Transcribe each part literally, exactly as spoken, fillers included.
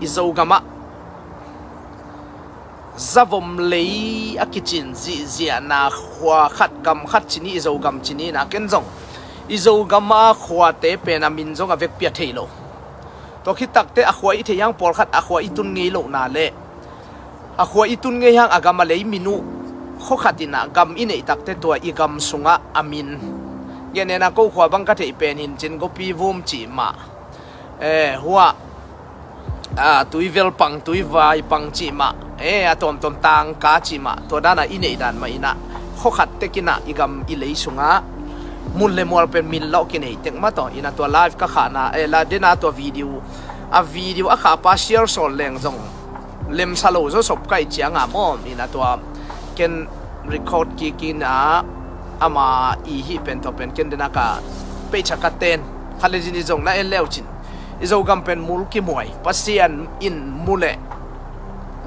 I Zogamah zavom lei a kicin zihziahna, khua khat gam khat ci ni, i Zogam ci ni, na ken zong i Zogama khuate pen a min zong a vekpi a thei lo. Tua khit takte a khua i thei hang pawlkhat a khua i tun ngei lohna le a khua i tun ngei hang a gam a lei min uh khua khat in a gam i neih takte tua i gam sungah a min, gen nena ko khua bang ka theih pen hin cin Gopi Vum cih mah, eh, hua, ah, Tuivel pang, Tuivai pang cih mah, eh, a tuamtuam Tangka cih mah, tua dana i neih dan mah in a khua khat tek in a i gam i lei sungah mun le mual pen min lawh kinei tek mah tawh in a tua live ka khahna, eh, la dena tua video, a video a khahpa share sawl leng zong lemsa lo zaw sop ka ih cianga maw, in a tua ken record kik in a ama i hih pen tua pen ken dena ka page ah ka ten. Khat le zin i zong na en leucin i Zogam pen mul kimuai, Pasian in mu leh,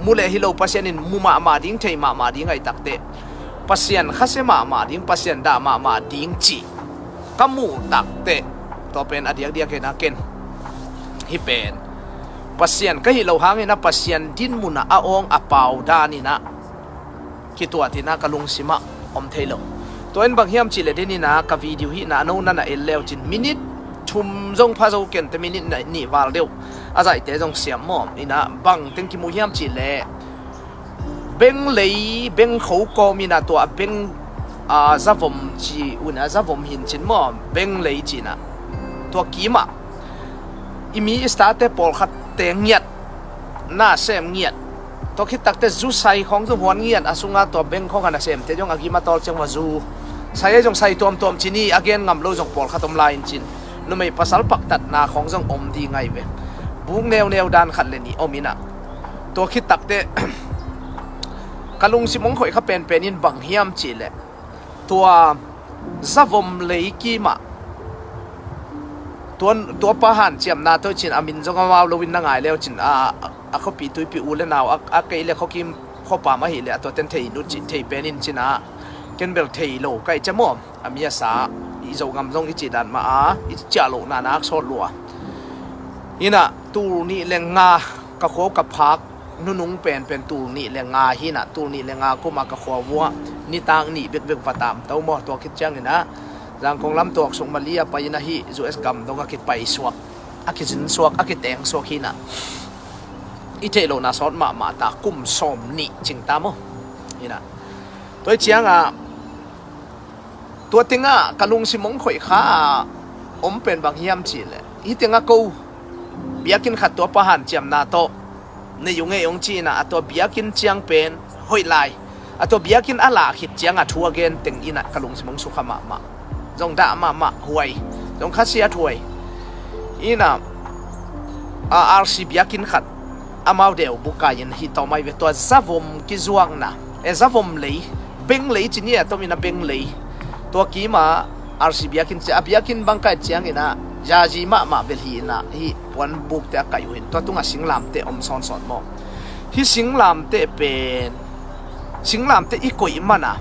mu leh hi lo, Pasian in mu mahmah ding, thei mahmah ding ahih takte, Pasian khasia mahmah ding, Pasian dah mahmah ding cih ka muh takte, tua pen a diakdiak in a ken hih pen Pasian ka hih loh hangin a Pasian din munah a awng a pau dan in a kituat in a ka lungsimah om thei lo. Tua in bang hiam cihleh den in a ka video hihna a no na na en leucin minit thum zong pha zo kente, minit nih val deuh a zaihte zong siam maw, in a bang teng kimu hiam cihleh beng lei, beng kho kawm in a tua beng, a, zavom ci un a, zavom hin cin maw, beng lei cin a tua kimah i mi i state pawlkhatte ngiat na sem ngiat. Tua khit takte zu sai khawng zong huan ngiat, a sunga tua beng khawng a nasemte zong a gim a tawl ciang va zu sai, a zong sai tuamtuam ci ni, a gen ngam lo zong pawlkhat om lai in cin. Numei pasal paktatna khawng zong om ding ahi ve. Buk neuneu dan khat le nih om in a, tua khit takte ka lungsim hong khoih kha penpen in bang hiam cihleh tua zavom lei kimah tua, tua pa hanciamna tawh cin a min zong amau loin na ngai leucin a, a khuapi tuipi u le nau a, a kei le khuakim khuapam ahih leh a tuaten thei nut cih thei pen in cin a, ken bel thei lo ka ih ciah maw, a mi a sa i Zogam zong i cih dan mah a i ciah lohna nak sawt lua. In a tul nih le nga ka khua uh ka phak nunung penpen tul nih le nga hi in a, tul nih le nga kum a ka khua vuah nitak nih bekbek va tamto maw, tua khit ciangin a Zangkong lam tuaksuk Mali a pai in a hih U S gam dong a kipai suak, a kizin suak, a kiteng suak hi in a, i theih lohna sawt mahmah ta, kum sawm nih cing ta maw. In a tua ih ciangah tua tengah ka lungsim hong khoih kha a om pen bang hiam cihleh hih tengah ko biakinn khat tua pa hanciamna tawh nei uh ngei hong ci in a, a tua biakinn ciang pen hoih lai, a tua biakinn a lah khit ciangah thu a gen teng in a ka lungsim hong sukha mahmah, zong dah mahmah huai, zong khasiat huai. In a, a, R C biakinn khat amau deuh bukai in hih tawm ahi ve, tua zavom kizuakna, e, zavom lei, beng lei ci ni a, tom in a beng lei. Tua kima R C biakinn ci a, biakinn bang kaih ciangin a zazi mahmah bel hi in a, hih puan bukte a kaih uh in tua tungah singlamte om sawnsawn maw. Hih singlamte pen singlamte i koih man a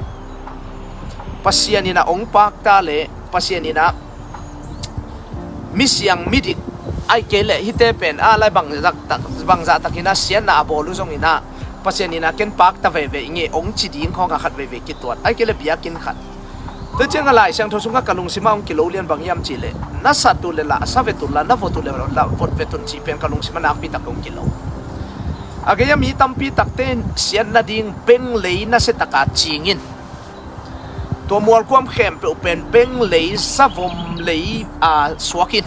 Pasian in a ong pakta le Pasian in a misiang midik ai kei leh hihte pen a lai bangzah tak, bangzah takin a siatna a bawl uh zongin a Pasian in a ken pakta veve i ngei ong ci ding khawng a khat veve kituat ai kei leh biakinn khat. Tua ciang a Lai Siangtho sungah ka lungsim a ong kilo lian bang hiam cihleh na sat uh le lah sa vet un la, na vot uh le lah vot vet un cih pen ka lungsim a nakpi tak ong kilo. A gei a mi tampi takte in siatna ding beng lei nasia taka cingin tua mualkuam khempeuh pen beng lei, zavom lei a suakin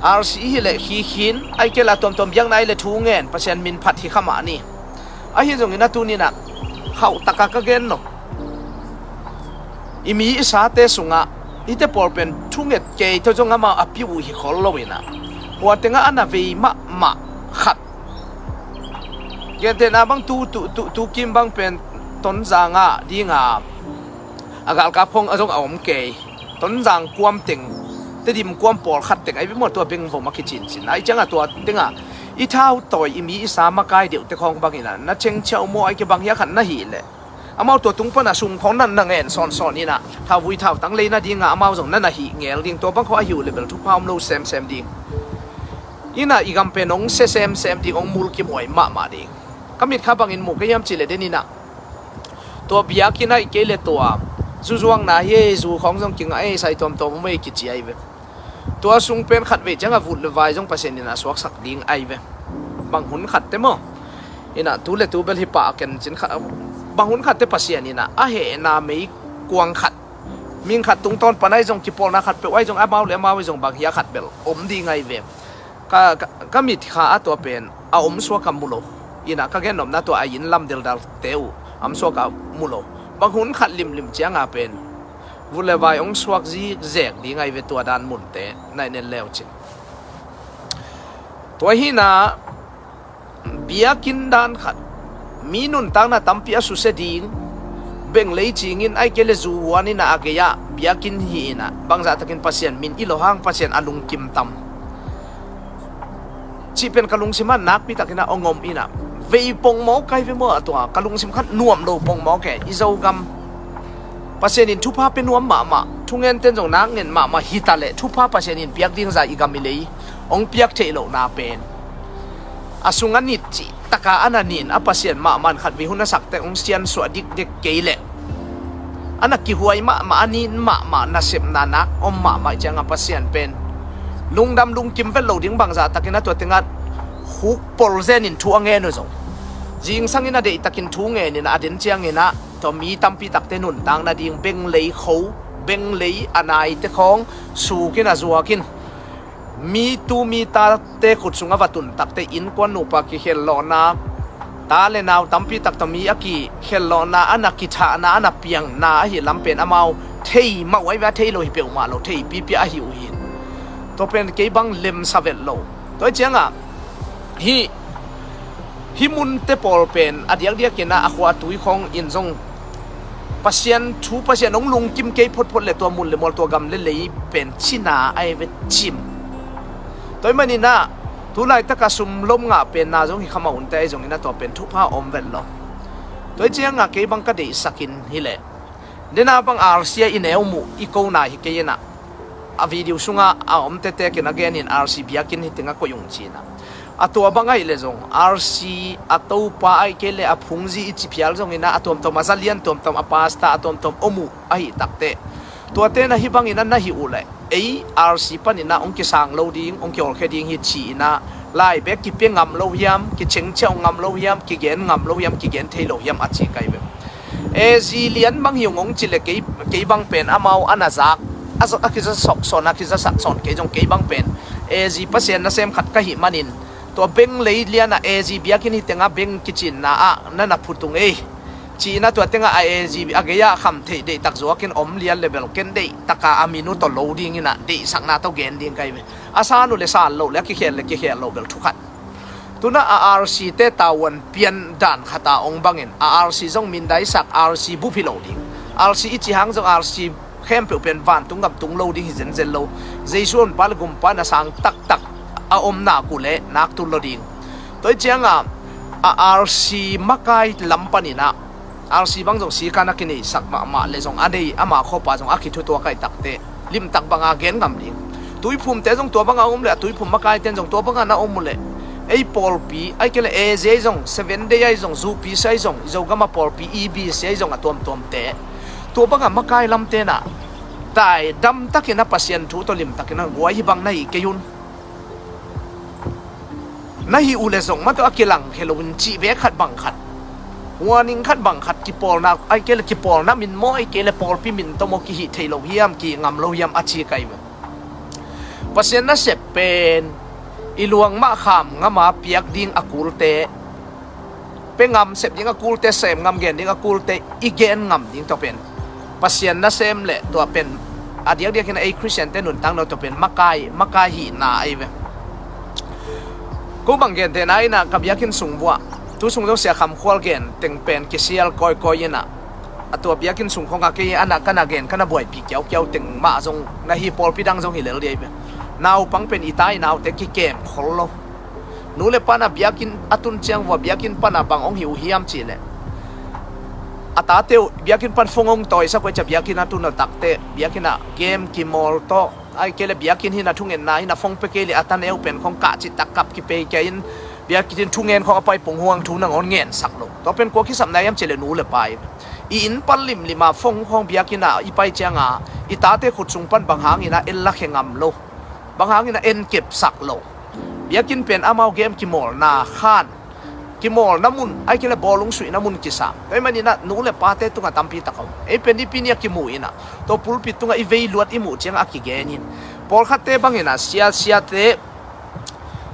R C hi leh hi khin ai kei la tuamtuam biakna ai le thu ngen Pasian min phat hi kha mah ni. Ahi zongin a tuninah khauh taka ka gen lo. I mi i sate sungah hihte pawl pen thunget kei tho zong amau a piu uh hi khol loinah hua tengah a na vei mahmah khat. Gentehna bang tu, tu, tu, tu kim bang pen Tonzang ah dinga a galkap khong a zong a om kei. Tonzang kuam teng, Tedim kuam pawlkhat teng ai bimawh tua bengvom a kicincin ai ciangah tua tengah i thau tawi i mi i sa makai deuhte khawng bangin a na chengchiau maw ai kei bang hiah khat na hih leh Amau tua tung pana sum khawng na na ngen sawnsawn inah, thauvui thautang lei nadinga amau zong na na hih ngel ding, tua bang khawng ahi uh le bel thupha om lo semsem ding. Inah i gam pen hong sia semsem ding, hong mulkimhuai mahmah ding. Ka mitkha bangin mu ka hiam cih leh den inah, tua biakinn ahih kei leh tua zu zuakna hi ei, zu khawng zong kingah ei, sai tuamtuam om ei kici ahi ve. Tua sung pen khatvei ciangah vut le vai zong Pasian inah suaksak ding ahi ve. Bang hun khatte maw, inah tu le tu bel hi pah a ken cin khat, bang hun khatte Pasian inah a hehna meikuang khat, ming khat tungtawn pan ahi zong, kipawlna khat peuh ahi zong, amau le amau ahi zong bang hi a khat bel om ding ahi ve. Ka, ka, ka mitkha ah tua pen a om suak a mu lo. Inah ka gennopna tua a inn lam deldalte uh a om suak a mu lo. Bang hun khat limlim cianga pen vut le vai hong suak zikzek ding ahi ve, tua dan munte na en en le uh cin. Tua hinah biakinn dan khat, mi nuntakna tampi a susia ding, beng lei cingin ahih kei leh zu huan inah a gei-ah biakinn hi inah, bangzah takin Pasian min i lo hang Pasian a lungkim tam cih pen ka lungsim ah nakpi takin ah hong om inah, vei pongmawk ahi ve maw, a tua ka lungsim khat nuam lo pongmawk e. I Zogam Pasian in thupha pia nuam mahmah, thungente in zong nak ngen mahmah hi ta leh, thupha Pasian in piak ding zah i gam i lei hong piak theih lohna pen a sung a nit cih taka a na nin a Pasian mahmah in khatvei hun a sakte hong siansuah dikdek kei leh, a na kihuai mahmah, a nin mahmah, nasepna nak om mahmah ciangah Pasian pen lungdam lungkim vet lo ding, bangzah takin a tua tengah khuk pol zenin thu a ngen uh zong, zingsangin a deihtakin thu ngenin a den ciangin ah tua mi tampi takte nuntak nading beng lei kho, beng lei a naite khawng sukin a zuakin, mi tu mi tate khut sungah va tun takte innkuan nupa kikhelhlawhna, ta le nau tampi tak tawh mi a kikhelhlawhna, a na kithahna, a na piangna ahi lam pen amau thei mah uh ahi ve, a thei lo hi peuhmah lo, thei pipia ahi uh hi. Tua pen kei bang lemsa vet lo. Tua hi ciangah hih, hih munte pawl pen a diakdiakin ah a khua a tui khawng in zong Pasian thu, Pasian hong lungkim kei photphot le tua mun le mual, tua gam le lei pen cina ahi ve, cim. Tua ahih manin ah tu laitakah sum lom ngah penna zong hi kha mah unte, ahi zongin ah tua pen thupha om vet lo. Tua hi ciangah kei bang ka deihsakin hi leh, dena bang R C a i neu muh i kona hi kei inah, a video sungah a om tektekin a genin R C biakinn hi tengah koih ung ci inah. A tua bang ahih leh zong R C a topa ahih kei leh a phungzi i ci phial zongin ah, a tuamtuam a zalian tuamtuam, a pasta a tuamtuam om uh ahih takteh, tuate na hih bangin ah na hih uh leh, ei R C panin ah hong kisang lo ding, hong kiawlkhia ding hi ci inah, lai bek kipia ngam lo hiam, kichengchiah ngam lo hiam, kigen ngam lo hiam, kigen thei lo hiam a ci kai ve. A Z lian bang hi ung hong ci leh kei, kei bang pen amau a na zak, a, a kizasak sawn, a kizasak sawn kei zong, kei bang pen A Z Pasian nasem khat ka hih manin, tua beng lei lianah A Z biakinn hi tengah beng kicinna ah na na phut ung ei ci inah, tua tengah a A Z a gei-ah kham theih deihtak zuakin om lian le bel ken deihtaka a min uh tawh lo ding inah, deihsakna tawh gen ding kai ve. A san uh le san loh le, a kikhel le kikhel loh bel thukhat. Tunah a R C te tavuan pian dan khata hong bangin a R C zong mindaisak, R C bup hi lo ding. R C i ci hang zong R C khempeuh pen vantung gam tung lo ding hi zenzen lo. Jesu honpa le gumpa na sang taktak a om nak uh leh nak tul lo ding. Tua hi ciangah a R C makai lam panin ah R C bang zong sikan a kineisak mahmah le zong a nei ama khuapa zong a kithutuak ahih takteh limtak banga gen ngam ding. Tuiphumte zong tua banga om leh, a tuiphum makaite in zong tua banga na om uh leh, ei pawlpi ahih kei leh A Z ahi zong, Seven Day ahi zong, U P C ahi zong, i Zogam a pawlpi E B C ahi zong, a tuamtuamte tua banga makai lamte na taidamtakin a Pasian thu tawh limtakin a guai hi bang na hi kei un. Na hih uh le zong mah tawh a kilangkhia loin cih bek khat bang khat, warning khat bang khat, kipawlna ahih kei leh kipawlna min maw, ahih kei leh pawlpi min tawh maw kihih thei lo hiam, kihih ngam lo hiam a ci kai ve. Pasian nasep pen i luang mah kham ngama piak ding a kulte, pia ngam, sep ding a kulte, sem ngam, gen ding a kulte i gen ngam ding, tua pen Pasian nasem le tua pen a diakdiakin ei Khristiante nuntakna tua pen makai, makai hihna ahi ve. Ko bang gentehna inah ka biakinn sung vuah, tu sung zong Sia Kham Khual gen teng pen kisial kawikawi inah, a tua biakinn sung khawngah kei a na, ka na gen, ka na buaipih kiaukiau teng mah zong na hi, pawlpi dang zong hi lel ding ahi ve. Naupang pen i ta i naute kikem khol lo. Nu le pa na biakinn a tun ciang vuah biakinn pana bang hong hi uh hiam cih leh, a tate uh biakinn pan phone hong tawisak uh, ei cia biakinn a tun lo takteh biakinn ah game kimawl tawh, ahih kei leh biakinn hi na thungetna hi na phone pia kei leh a taneu pen khong kah cih tak kap kipei kia in biakinn thungen khong a pai pung huang thu nangawn ngensak lo. Tua pen kua kisapna hiam cih leh nu le pa i inn pan limlim a phone khong biakinn ah i pai cianga i tate khut sung pan bang hangin a en la khe ngam lo, bang hangin a en kepsak lo. Biakinn pen amau game kimawlna khan, kimawlna mun, ahih kei leh bawlung suihna mun kisam. Tua ahih manin ah nu le pate tungah tampi tak a om. Ei pen nipi ni a kimu in ah tua pulpit tungah i vei luat i muh ciangah a kigen in, pawlkhatte bangin ah sia, siate,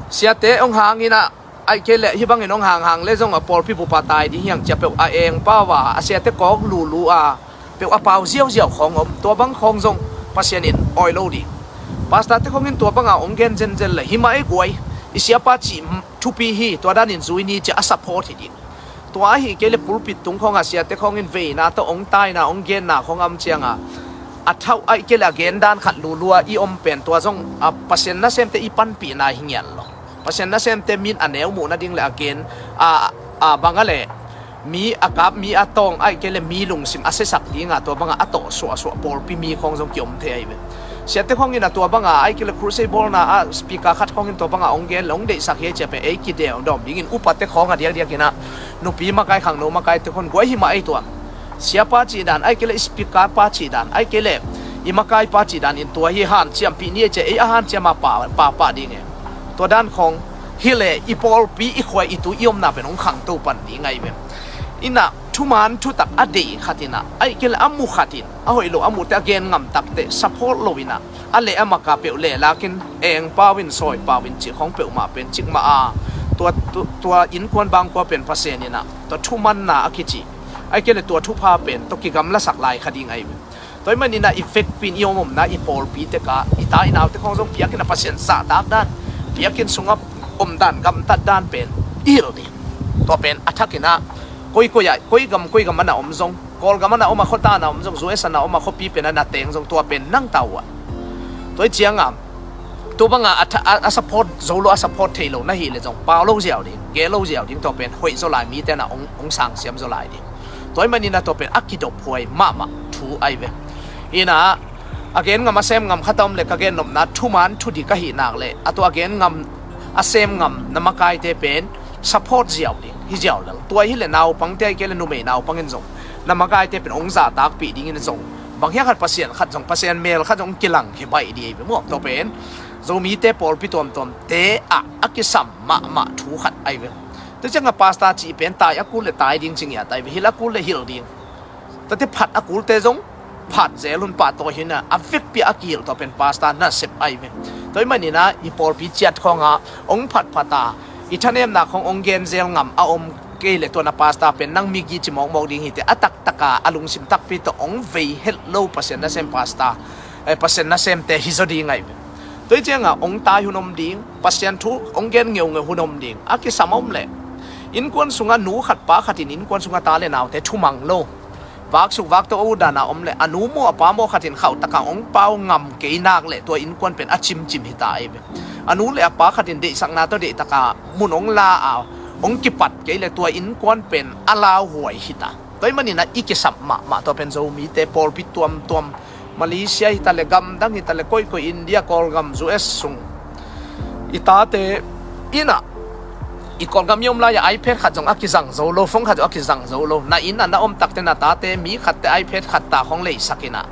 siate hong hang in ah, ahih kei leh hih bangin hong hanghang leh zong a pawlpi bup a tai ding hi hang cia peuh a eng pau a, a siate kawk lulu a peuh a pau ziauziau khawng om. Tua bang khawng zong Pasian in awi lo ding. Pastor te khawng in tua banga hong gen zenzen leh hi mah ei guai, i siapa cih thupi hi, tua danin zui ni cia a support hi ding. Tua ahih kei leh pulpit tung khawng a siate khawng in veina tawh hong taina hong genna khawng a om cianga a thauh, ahih kei leh a gen dan khat lulu a i om pen tua zong a Pasian nasemte i panpihna hi ngial lo. Pasian nasemte min a neu muh nading leh a gen a, a bang a leh mi a kap, mi a tawng, ahih kei leh mi lungsim a siasak dinga tua banga a tawh suahsuah pawlpi mi khawng zong kiom thei ahi ve. Siate khawng in a tua banga ahih kei leh crusade bawlna a speaker khat khawng in tua banga hong gen leh hong deihsak hi ei cia pen ei kideuh dawm dingin upate khawng a diakdiak in ah nupi makai, khangno makai te khawng guai hi mah ei tua. Siapa cih dan, ahih kei leh speaker pa cih dan, ahih kei leh i makai pa cih dan in tua hi hanciampih ni ei cia, ei a hanciam a pa, pa, pa ding e. Tua dan khawng hi leh i pawlpi, i khua, i tu, i omna pen hong khangto pan ding ahi ve. In ah thuman thutak a deih khat in ah, ahih kei leh a mu khat in, a hoih lo a muhte a gen ngam takteh support lo in ah, a leh a maka peuh lehlak in, eng pau in, sawi pau in cih khawng peuhmah pen cikmah a, tua, tu-, tua innkuan bangkua pen Pasian in ah tua thumanna a kici, ahih kei leh tua thupha pen tawh kigamlasak lai kha ding ahi ve. Tua ahih manin ah i vekpi in i om omna, i pawlpi tek a, i ta i naute khawng zong biakinn a Pasian zahtak dan, biakinn sungah om dan, gamtat dan pen i hilh ding. Tua pen a thak in ah koi, koi ah, koi gam, koi gam a na om zong, Kawlgam a na om a, khuata na om zong, U S a na om a, khuapi pen a na teng zong, tua pen nang ta uh a. Tua hi cianga tua banga a tha-, a, a support zo lo, a support thei lo na hih leh zong pau lo ziau ding, gel lo ziau ding, tua pen hoih zaw lai, mite na hong, hong sangsiam zaw lai ding. Tua ahih manin ah tua pen a kidophuai mahmah thu ahi ve. In ah a gen ngam, a sem ngam khat a om leh ka gen nopna thuman thudik ahih nak leh a tua a gen ngam, a sem ngam na makaite pen support ziau ding hi ziau lel. Tua hi leh naupangte ahih kei leh numei naupang in zong na makaite pen hong zahtakpih dingin zong bang hiam khat Pasian khat zong, Pasian mel khat zong kilangkhia baih ding ahi ve maw. Tua pen Zomite pawlpi tuamtuamte ah a kisam mahmah thu khat ahi ve. Tua ciangah pastor cih pen tai a kul leh tai ding ci ngiat ahi ve, hilh a kul leh hilh ding. Tuate phat a kulte zong phat zel un, pahtawi hi in ah a vekpi a kihilh tua pen pastor nasep ahi ve. Tua ahih manin ah i pawlpi ciat khawngah hong phatphat a, i thanemna khawng hong gen zel ngam a om kei leh tua na pastor pen nang migi ci mawkmawk ding hi teh, a taktak a, a lungsim takpi tawh hong vei het lo Pasian nasem pastor, eh, Pasian nasemte hi zaw ding ahi ve. Tua hi ciangah hong tai hun om ding, Pasian thu hong gen ngeungeu hun om ding. A kisam a om leh innkuan sungah nu khat pa khat in innkuan sungah ta leh naute thumang lo, vaksuk vakto a utdan a om leh a nu maw a pa maw khat in khauhtak a hong pau ngam kei nak leh tua innkuan pen a cimcim hi ta ahi ve. A nu leh a pa khat in deihsakna tawh deihtak a mun hong la a hong kipat kei leh tua innkuan pen a lauhuai hi ta. Tua ahih manin ah i kisap mahmah, tua pen Zomite pawlpi tuamtuam, Malaysia hi ta leh, gamdang hi ta leh, koikoi, India, Kawlgam, U S sung i tate in ah, i Kawlgam i om lai-ah iPad khat zong a kizang zo lo, phone khat zong a kizang zo lo. Na inn ah na om takteh na tate mi khatte iPad khat ta khawng leisak in ah,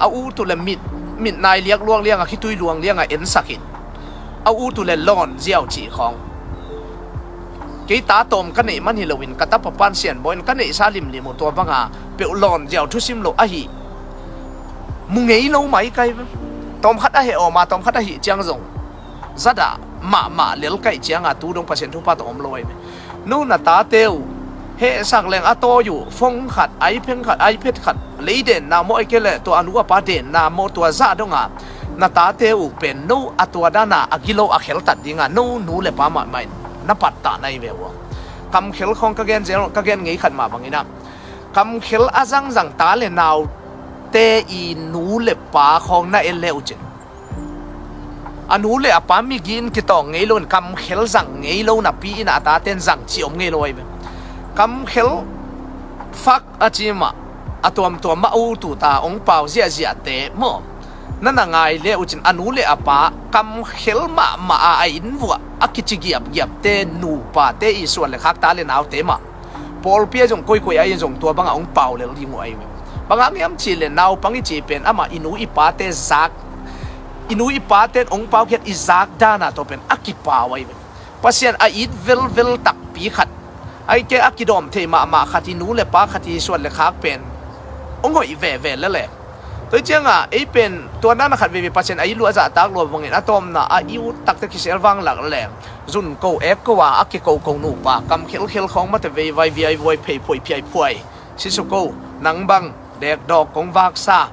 a ut uh leh mit, mit nai liak luang liangah, khitui luang liangah ensak in, a ut uh leh lawn ziau cih khawng. Kei ta tawm ka neih man hi loin ka tapa pan sianbawi in ka neihsa limlim uh, tua banga peuh lawn ziau thusim lo ahi mu ngei lo mai kai ve. Tawmkhat a heh awm a, tawmkhat ahih ciang zong zadah mahmah lel kaih cianga tu dong Pasian thupha tawh om lo ahi ve. No na tate uh hehsak leng a tawi uh, phone khat, iPad khat, iPad khat lei denna maw, ahih kei leh tua a nu a pa denna maw, tua zah donga na tate uh pen no a tua dana a gilo a kheltat dinga no nu le pa mahmah in na pattah na hi ve uh. Kamkhel khawng ka gen zel, ka gen ngei khat mah bangin ah, kamkhel a zangzang ta le naute i nu le pa khawng na en le uh cin, a nu le a pa migi in kitawng ngei loin kamkhel zang ngei lo napi in a tate in zang cih om ngei lo ahi ve. Kamkhel Fak a ci mah, a tuamtuam mah, a u tuta hong pau ziahziahte maw, na na ngai le uh cin, a nu le a pa kamkhel mahmah a, a inn vuah a kici giapgiapte, nupate, i suan le khak ta le naute mah, pawlpi ah zong koikoi ah zong tua bangah hong pau lel ding uh ahi ve. Bang hang hiam cih leh naupang i cih pen amah i nu i pate zak, i nu i pate in hong paukhiat i zak dan ah tua pen a kipau ahi ve. Pasian a it velvel takpi khat, ahih kei leh a kidawm thei mahmah khat, i nu le pa khat, i suan le khak pen hong hoih veve lel e. Tua hi ciangah ei pen tua dan a khat veivei Pasian a it lua, a zahtak lua bangin a tawpna ah i ut takte kisel vanglak leng zun ko ek ko a, a kiko ko nupa kam khelkhel khawng mate veivai viaivuai, pheiphoi phiaiphuai, sisu ko, nang bang dekdawk kong vaksa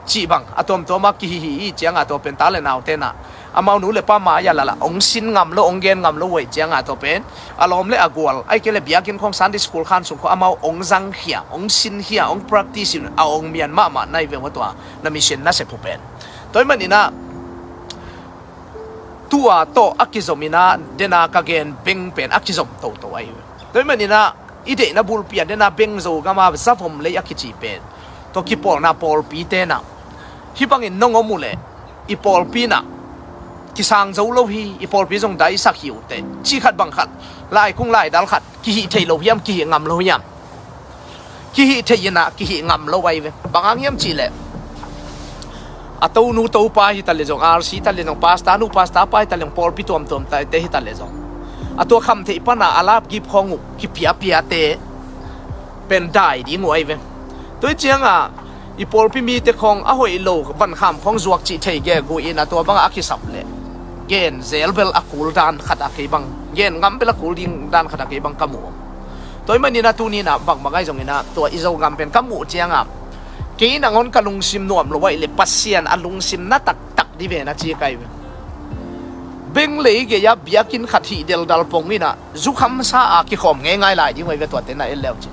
cih bang a tuamtuam a kihihi i ciangah tua pen ta le naute nah amau nu le pa mai-ah lala hong sin ngam lo, hong gen ngam lo uh ahi ciangah tua pen a lawm le a gual, ahih kei leh biakinn khawng, Sunday school khan sung khawng amau hong zangkhia, hong sinkhia, hong practice in a hong mian mahmah na hi ve uh a, tua na mission nasep uh pen. Tua ahih maninah tua tawh a kizom inah dena ka gen beng pen a kizom toto ahi ve. Tua ahih maninah i deihna bulpi ah dena beng Zogam ah zavom lei a kici pen tua kipawlna pawlpite nah hih bangin nong om uh leh i pawlpi nah kisang zo lo hi, i pawlpi zong daisak hi uh teh, cih khat bang khat, laikung laidal khat kihih thei lo hiam, kihih ngam lo hiam? Kihih thei inah kihih ngam lo ahi ve. Bang hang hiam cih leh a tonu topa hi ta le zong, R C hi ta le zong, pastor nu pastor pa hi ta le zong, pawlpi tuamtuam taite hi ta le zong, a tua khamtheih pana a lapgip khawng uh kipiapiate pen dai ding uh ahi ve. Tua hi ciangah i pawlpi mite khawng a hoih lo vankham khawng zuak cih thei gegu inah tua bangah a kisap leh gen zel bel a kul dan khat ah kei bang, gen ngam bel a kul ding dan khat ah kei bang ka mu. Tua ahih maninah tuninah bangbang ahi zonginah tua i Zogam pen ka muh ciangah kei nangawn ka lungsim nuam lo ahih leh Pasian a lungsim na taktak dih ve na ci ka hi ve. Beng lei gei-ah biakinn khat hih deldal pong inah zukhamsa a kikhawm ngeingai lai ding uh ahi ve, tuate na en le uh cin.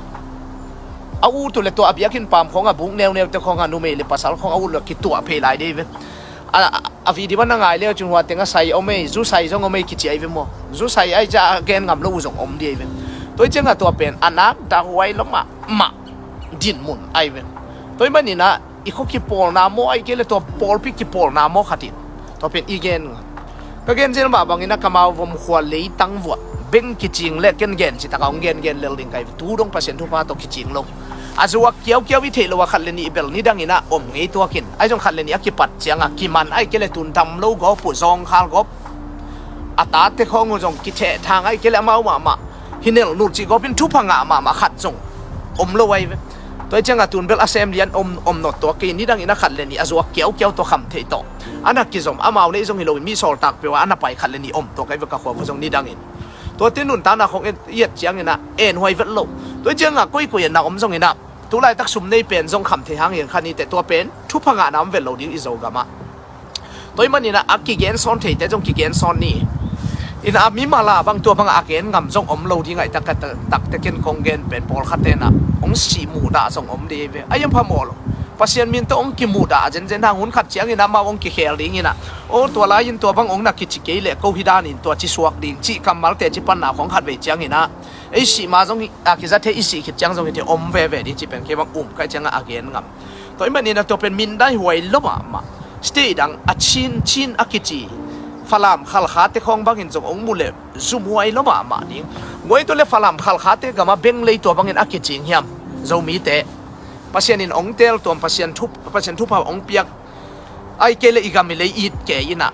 A ut uh leh tua a biakinn paam khawng a buk neuneute khawng a numei le pasal khawng a ut uh leh kituah phei lai ding ahi ve. A, a, a video a na ngai le uh cin, hua teng a sai om ei, zu sai zong om ei kici ahi ve maw. Zu sai ahi ciah a gen ngam lo uh zong om ding ahi ve. Tua hi ciangah tua pen a nak dah huai lo mahmah dinmun ahi ve. Tua ahih maninah i khua kipawlna maw, ahih kei leh tua pawlpi kipawlna maw khat in tua pen i gen ngam. Ka gen zel mah bangin a kamau vom khua leitang vuah beng kicing leh ken gen citak a hong gengen lel ding ka hi ve. Tu dong Pasian thupha tawh kicing lo, a zuak kiaukiau i theih loh a khat le nih bel nidangin ah om ngei tuak in, ahi zong khat le nih a kipat ciangah kiman, ahih kei leh tun dam lo gawp uh, zawngkhal gawp, a tate khawng uh zong kithehthang, ahih kei leh amau mahmah hi nelh nul cih gawpin thupha ngah mahmah khat zong om lo ahi ve. Tua hi ciangah tun bel a sem lian om, om nawt tuak kei, nidangin a khat le nih a zuak kiaukiau tawh khamtheih tawh a na kizom, amau neih zong hi loin mi sawltak peuh a a na pai khat le nih om tuak ahi ve, ka khua khua zong nidangin. Tuate nuntakna khawng i et ciangin ah enhuai vet lo. Tua hi ciangah koikoi a na om zongin ah, tu laitak sum nei pen zong khamtheih hang hi kha ni teh, tua pen thupha ngahna om vet lo ding i Zogam ah. Tua ahih maninah a kigensawn theite zong kigensawn ni. Inah a mimal a bang tua bangah a gen ngam zong om lo ding ahih tak, takte ken kong gen pen pawlkhat tenah hong sih muhdah zong om ding hi ve. A hiam phamawh lo. Pasian min tawh hong kimuhdah a zenzen hang, hun khat ciangin amau hong kikhel dinginah, aw, tua lai-in tua bang hong na kici kei leh ko hi danin tua ci suak ding cih kammal teci panna khawng khat vei cianginah ei sih ma zong hi, a kiza thei, i sih khit ciang zong hi thei, om veve ding cih pen kei bang um ka hih ciangah a gen ngam. Tua ahih maninah tua pen mindai huai lo mahmah. State dang a Chin, Chin a kici Falam Khalkhate khawng bangin zong hong mu leh zum huai lo mahmah ding. Guai tua leh Falam Khalkhate gamah beng lei tua bangin a kicing hiam, Zomite? Pasian in hong teltuam, Pasian thu, Pasian thupha hong piak, ahih kei leh i gam i lei it kei inah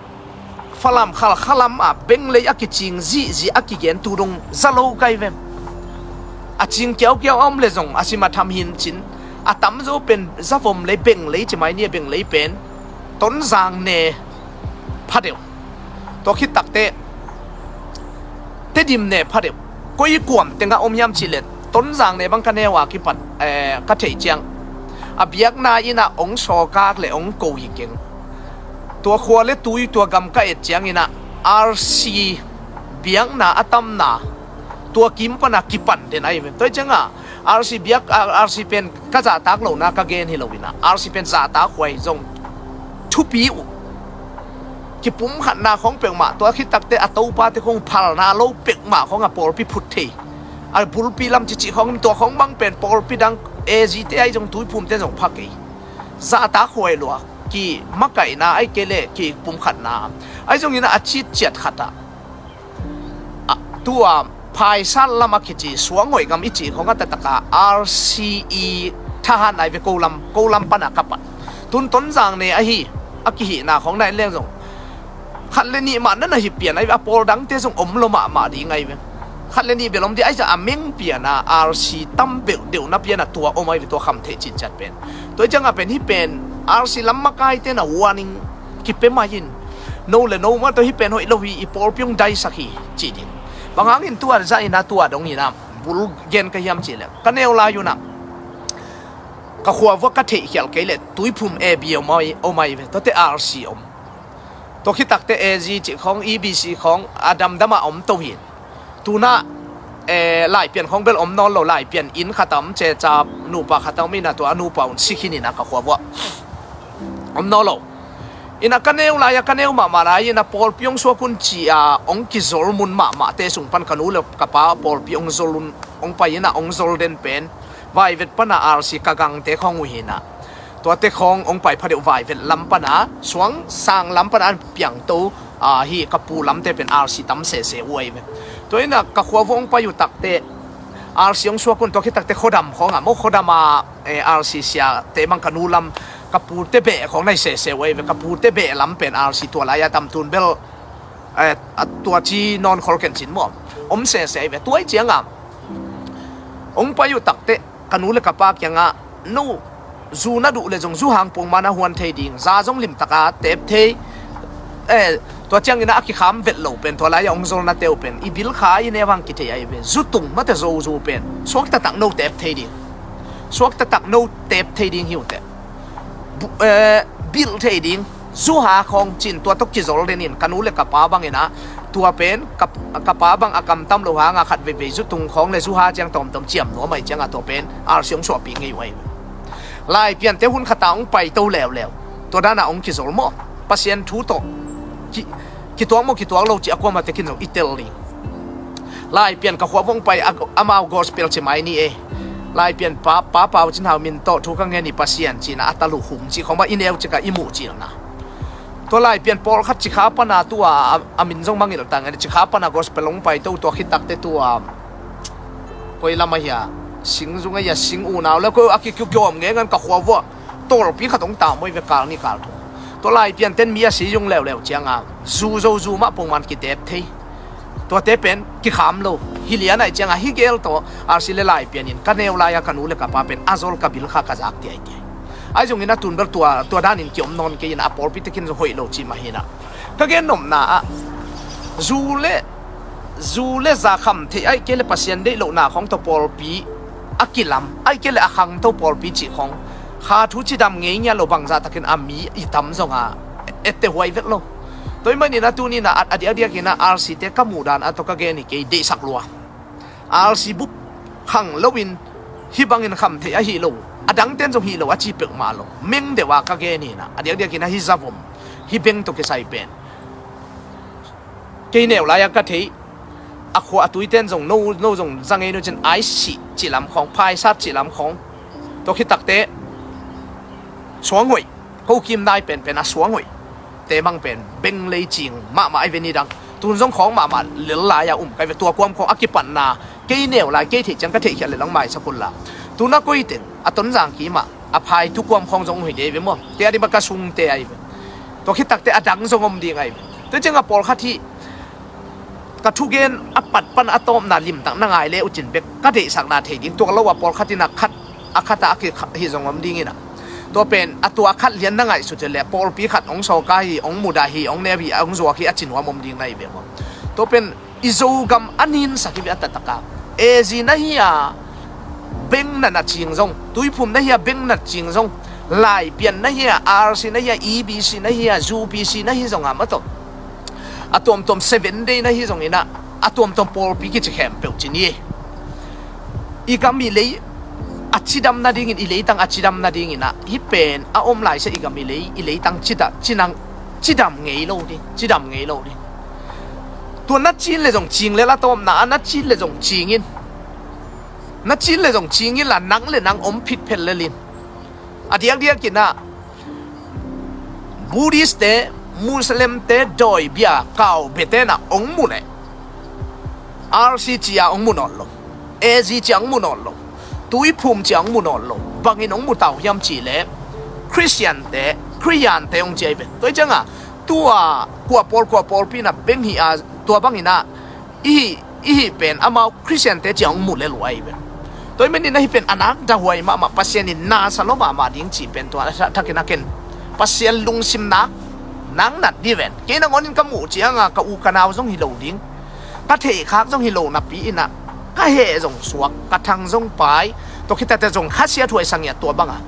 Falam Khalkha lam ah beng lei a kicing zihzih a kigen tu dong za lo ka hi ve. A cing kiaukiau a om leh zong a sim a tham hi in cin, a tamzaw pen zavom lei, beng lei ci mai ni, a beng lei pen Tonzang ne phadeuh, tua khit takteh Tedim ne phadeuh. Koi kuam tengah om hiam cih leh Tonzang ne bang ka neu a kipat, eh, ka theih ciang, a biakna innah hong sawlkak leh hong ko hi keng. Tua khua le tui, tua gam ka et cianginah R C biakna a tamna tua kim pana kipan den ahi ve. Tua hi ciangah R C biak, R C pen ka zahtak lohna ka gen hi loinah, R C pen zahtak huai zong thupi uh, kipumkhatna khawng peuhmah, tua khit takteh a topate khawng phalna lo peuhmah khawng a pawlpi phut thei, a bulpi lam cici khawng in, tua khawng bang pen pawlpi dang A G te ahi zong Tuiphum te zong pha kei. Zahtak huai lua, ki makaihna ahi kei leh ki pumkhatna ahi zongin a citciat khat ah, a, tua Phaisat lam a kici Suanghoih gam i cih khawng a taktak a R C i thahat nai ve, ko lam, ko lam pan a ka pat. Tun Tonzang ne ahi a kihihna khawng na en leng zong khat le nih mah na na hi pian ahi ve, a pawl dangte zong om lo mahmah ding ahi ve. Khat le nih bel om ding ahi zong a meng pian a R C tam beuh deuh na pian a tua om ahi ve, tua khamtheih citciat pen. Tua hi ciangah pen hih pen R C lam makaite na warning kipia mah in, no le no mah tawh hih pen hoih lo hi, i pawlpi hong daisak hi ci ding. Bang hangin tua zah in a tua dong in a bul gen ka hiam cih leh ka neu lai un a ka khua vuah ka theihkhial kei leh Tuiphum A B om ahi, om ahi ve, tuate R C om. Tua khit takte A G cih khawng, E B C khawng a damdam a om to hi. Tun ah, eh, Laipian khawng bel om nawn lo, Laipian inn khat a om, ceca nupa khat a om in a tua a nupa un si khin in a ka khua vuah om nawn lo. In a ka neu lai a, ka neu mahmah lai in a pawlpi hong suak un ci a hong kizol mun mahmahte sung pan ka nu le ka pa pawlpi hong zol un, hong pai in a hong zol den pen Vaivet pan a R C ka gangte khawng uh hi in a, tuate khawng hong pai phadeuh Vaivet lam pan a, Suangsang lam pan a an piangto, a, hi ka pu lamte pen R C tam sese uh ahi ve. Tua in a ka khua vuah hong pai uh takte R C hong suak un, tua khit takte khuadam khawng a maw, khuadam a, eh, R C siate bang ka nu lam, ka pute beh khawng na hi sese uh ahi ve. Ka pute beh lam pen R C tua lai a tam, tun bel, eh, a tua ci nawn khol ken cin maw, om sese ahi ve. Tua hi ciangah hong pai uh takte ka nu le ka pa kiangah, no zu na duh le zong zu hang pongman a huan thei ding, za zong limtak a tep thei. Eh, tua ciangin a kikham vet lo pen, tua lai a hong zolnate uh pen i bilkha i neu hang kithei ahi ve. Zu tung mate zo zu pen suak taktak no tep thei ding, suak taktak no tep thei ding hi uh teh. Bu-, eh, bilh thei ding, zu ha khawng cin tua tawh kizol den in ka nu le ka pa bang in a, tua pen ka, ka pa bang a kam tam lo hang a khat veivei zu tung khawng le zu ha ciang tawmtawm ciam nuam ahi ciang a tua pen R C hong suahpih ngei uh ahi. Laipiante hun khat a hong paito leuleu, tua dan a hong kizol maw, Pasian thu tawh ki, kituak maw kituak lo ci a kuamah tekin zong i tel ding. Laipian ka khua vuah hong pai a, amau gospel ci mai ni e. Laipian pa, pa Pau Cin Hau min tawh thu ka ngen hi Pasian ci in a, a talu hum ci khawng mah i neu cik a i muh cilna. Tua Laipian pawlkhat Cikha pan a tua a, a min zong mangngilh ta ngen, Cikha pan a gospel hong paito, tua khit takte tua koi lam ahi a, Singzung ahi a, Sing unau le koi a kikiawm ngen ngan ka khua vuah tawlpi khat hong tam uh ahi ve, kal nih kal thum. Tua Laipianten mi a si zung leuleu ciang a zu zo zu mah pongman kitep thei. Tuate pen kikham lo. Hi lian ahi ciang a hi gel tawh R C le Laipian in ka neu lai a ka nu le ka pa pen a zol, ka bilkha, ka zak ti ahi ti ahi. Ahi zongin a tun bel tua, tua dan in kiom nawn kei in a, pawlpi tekin zong hoih lo ci mah hi in a. Ka gen nopna ah zu le, zu le za khamtheih ahi kei le Pasian deih lohna khawng tawh pawlpi a kilam, ahi kei le a khangto pawlpi cih khawng, kha thu cidam ngei ngiat lo, bangzah takin a mi i tam zong a etteh huai vet lo. Tua ahih manin a tuni in a, a diakdiak in a R C te ka muh dan a tawh ka gen hi kei, deihsak lua. R C bup khang loin hih bangin khamtheih ahi lo, a dangten zong hi lo a ci peuhmah lo. Meng deuh a ka gen hi in a, a diakdiak in a hih zavom, hih beng tawh kisai pen kei neu lai a ka theih, a khua a tuiten zong no, no zong za ngei no cin, Aisih cih lam khawng, Phaisat cih lam khawng, tua khit takte Suanghoih, ko kim nai penpen a Suanghoih te bang pen beng lei cing mahmah ahi ve, ni dang tun zong khawng mahmah lel lai a um ka hi ve. Tua kuam khawng a kipatna kei neu lai, kei theih ciang ka theihkhial le lang maisak un la. Tun a koi teng a Tonzang kimah a phai tu kuam khawng zong um hi dei ve maw, te a ding bang ka sungte ahi ve. Tua khit takte a dang zong om ding ahi ve. Tua ciang a pawlkhat hi ka thugen a pat pan a tawpna limtak na ngai le uh cin bek ka deihsakna thei ding, tua lo a pawlkhat in a khat, a khat a a kikha hi zong om ding in a, tua pen a tua khat lian na ngaihsut hi le pawlpi khat hong sawka hi, hong mudah hi, hong neu hi, hong zuak hi a ci nuam om ding na hi ve maw. Tua pen i Zogam a ninsak hi ve, a taktak a A G na hi a beng na na cing zong, Tuiphum na hi a beng na cing zong, Laipian na hi a, R C na hi a, E B C na hi a, U P C na hi zong a, maw tawh a tuamtuam Seven Day na hi zong in a, a tuamtuam pawlpi kici khempeuh ci ni. I gam i lei a cidam nadingin, i leitang a cidam nadingin a, hih pen a om lai sia, i gam i lei, i leitang cita, cinang, cidam ngei lo ding, cidam ngei lo ding. Tua na cin le zong cing lel, a tawpna a na cin le zong cing in. Na cin le zong cing inla nang le nang om phitphet lelin. A diakdiak inah Buddhist te, Muslim te, dawi bia kau bia tenah ong mu leh R C cia ong mu nawn lo, A Z cia ong mu nawn lo, tuiphum cia ong mu nawn lo, bangin ong mu tau hiam cih leh Khristian te, Khristian te ong ci ahi ve. Tua hi ciangah tua kua pawl kua pawlpi inah beng hi a, tua bangin ah i hih i hih pen amau Khristian te cia ong mu lel uh ahi ve. Tua hi manin ahi pen a nak dahuai mahmah, Pasian in nasa lo mahmah ding cih pen tua a thakin a ken Pasian lungsim nak nang nat di ven. Kei nangawnin ka muh ciangah ka u ka nau zong hi lo ding, ka theihkhak zong hi lo napi inah ka heh zong suak, ka thang zong pai, tua khitate zong khasiat huai sangiat tua banga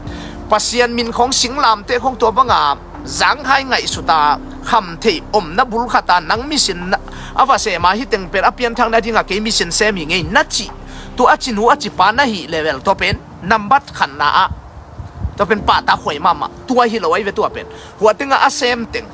Pasian min khawng singlamteh khawng tua banga zangkhai ngaihsuta kham theih omna bulkhata nang misin a va sema hi teng pen a pianthak nadinga kei misin sem hi ngei na cih, tua a ci nu a ci pa na hih level tua pen nambat khatna ah tua pen pahtak huai mahmah. Tua hi lo ahi ve tua pen. Hua tengah a sem teng,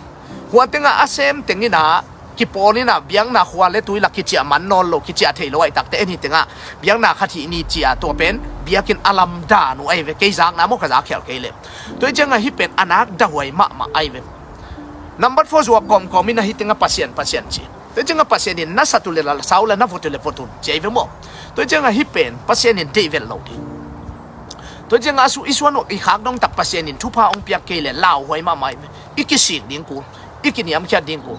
hua tengah a sem teng inah kipawl inah biakna khua le tui lak kiciah man nawn lo, kiciah thei lo ahi takte en hi tengah biakna khat hih ni cia tua pen biakinn a lamdan uh ahi ve. Kei zakna maw ka zakkhial kei le. Tua hi ciangah hih pen a nak dahuai mahmah ahi ve. Nambat four zuak kawmkawm inah hih tengah Pasian Pasian ci. Tua hi ciangah Pasian in na sat uh le la sau le na vot uh le vot un ci ahi ve maw. Tua hi ciangah hih pen Pasian in deih vel lo ding. Tua hi ciangah a su i suan uh i khak dongtak Pasian in thupha ong piak kei le lauhuai mahmah ahi ve. I kisik ding kul, i kiniamkhiat ding kul.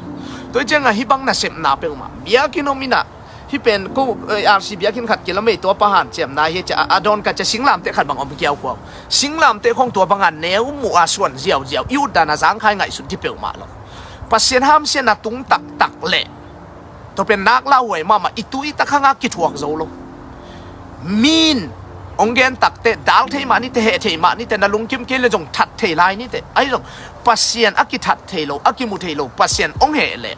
Tua hi ciangah hih bang nasepna peuhmah biakinn om inah hih pen ko, eh, R C biakinn khat kilamei tua pa hanciamna hi cia a dawn ka cia singlamteh khat bang om kiaukuau. Singlamteh khawng tua banga neu muh a suan ziauziau i utdan a zangkhai ngaihsut di peuhmah lo. Pasian hamsiatna tung taktak leh tua pen nak lauhuai mahmah, i tui tak hanga kithuak zo lo. Min ong gen takte dal thei mah nite, heh thei mah nite, na lungkim kei le zong that thei lai nite. Ahi zong Pasian a kithat thei lo, a kimu thei lo Pasian ong heh leh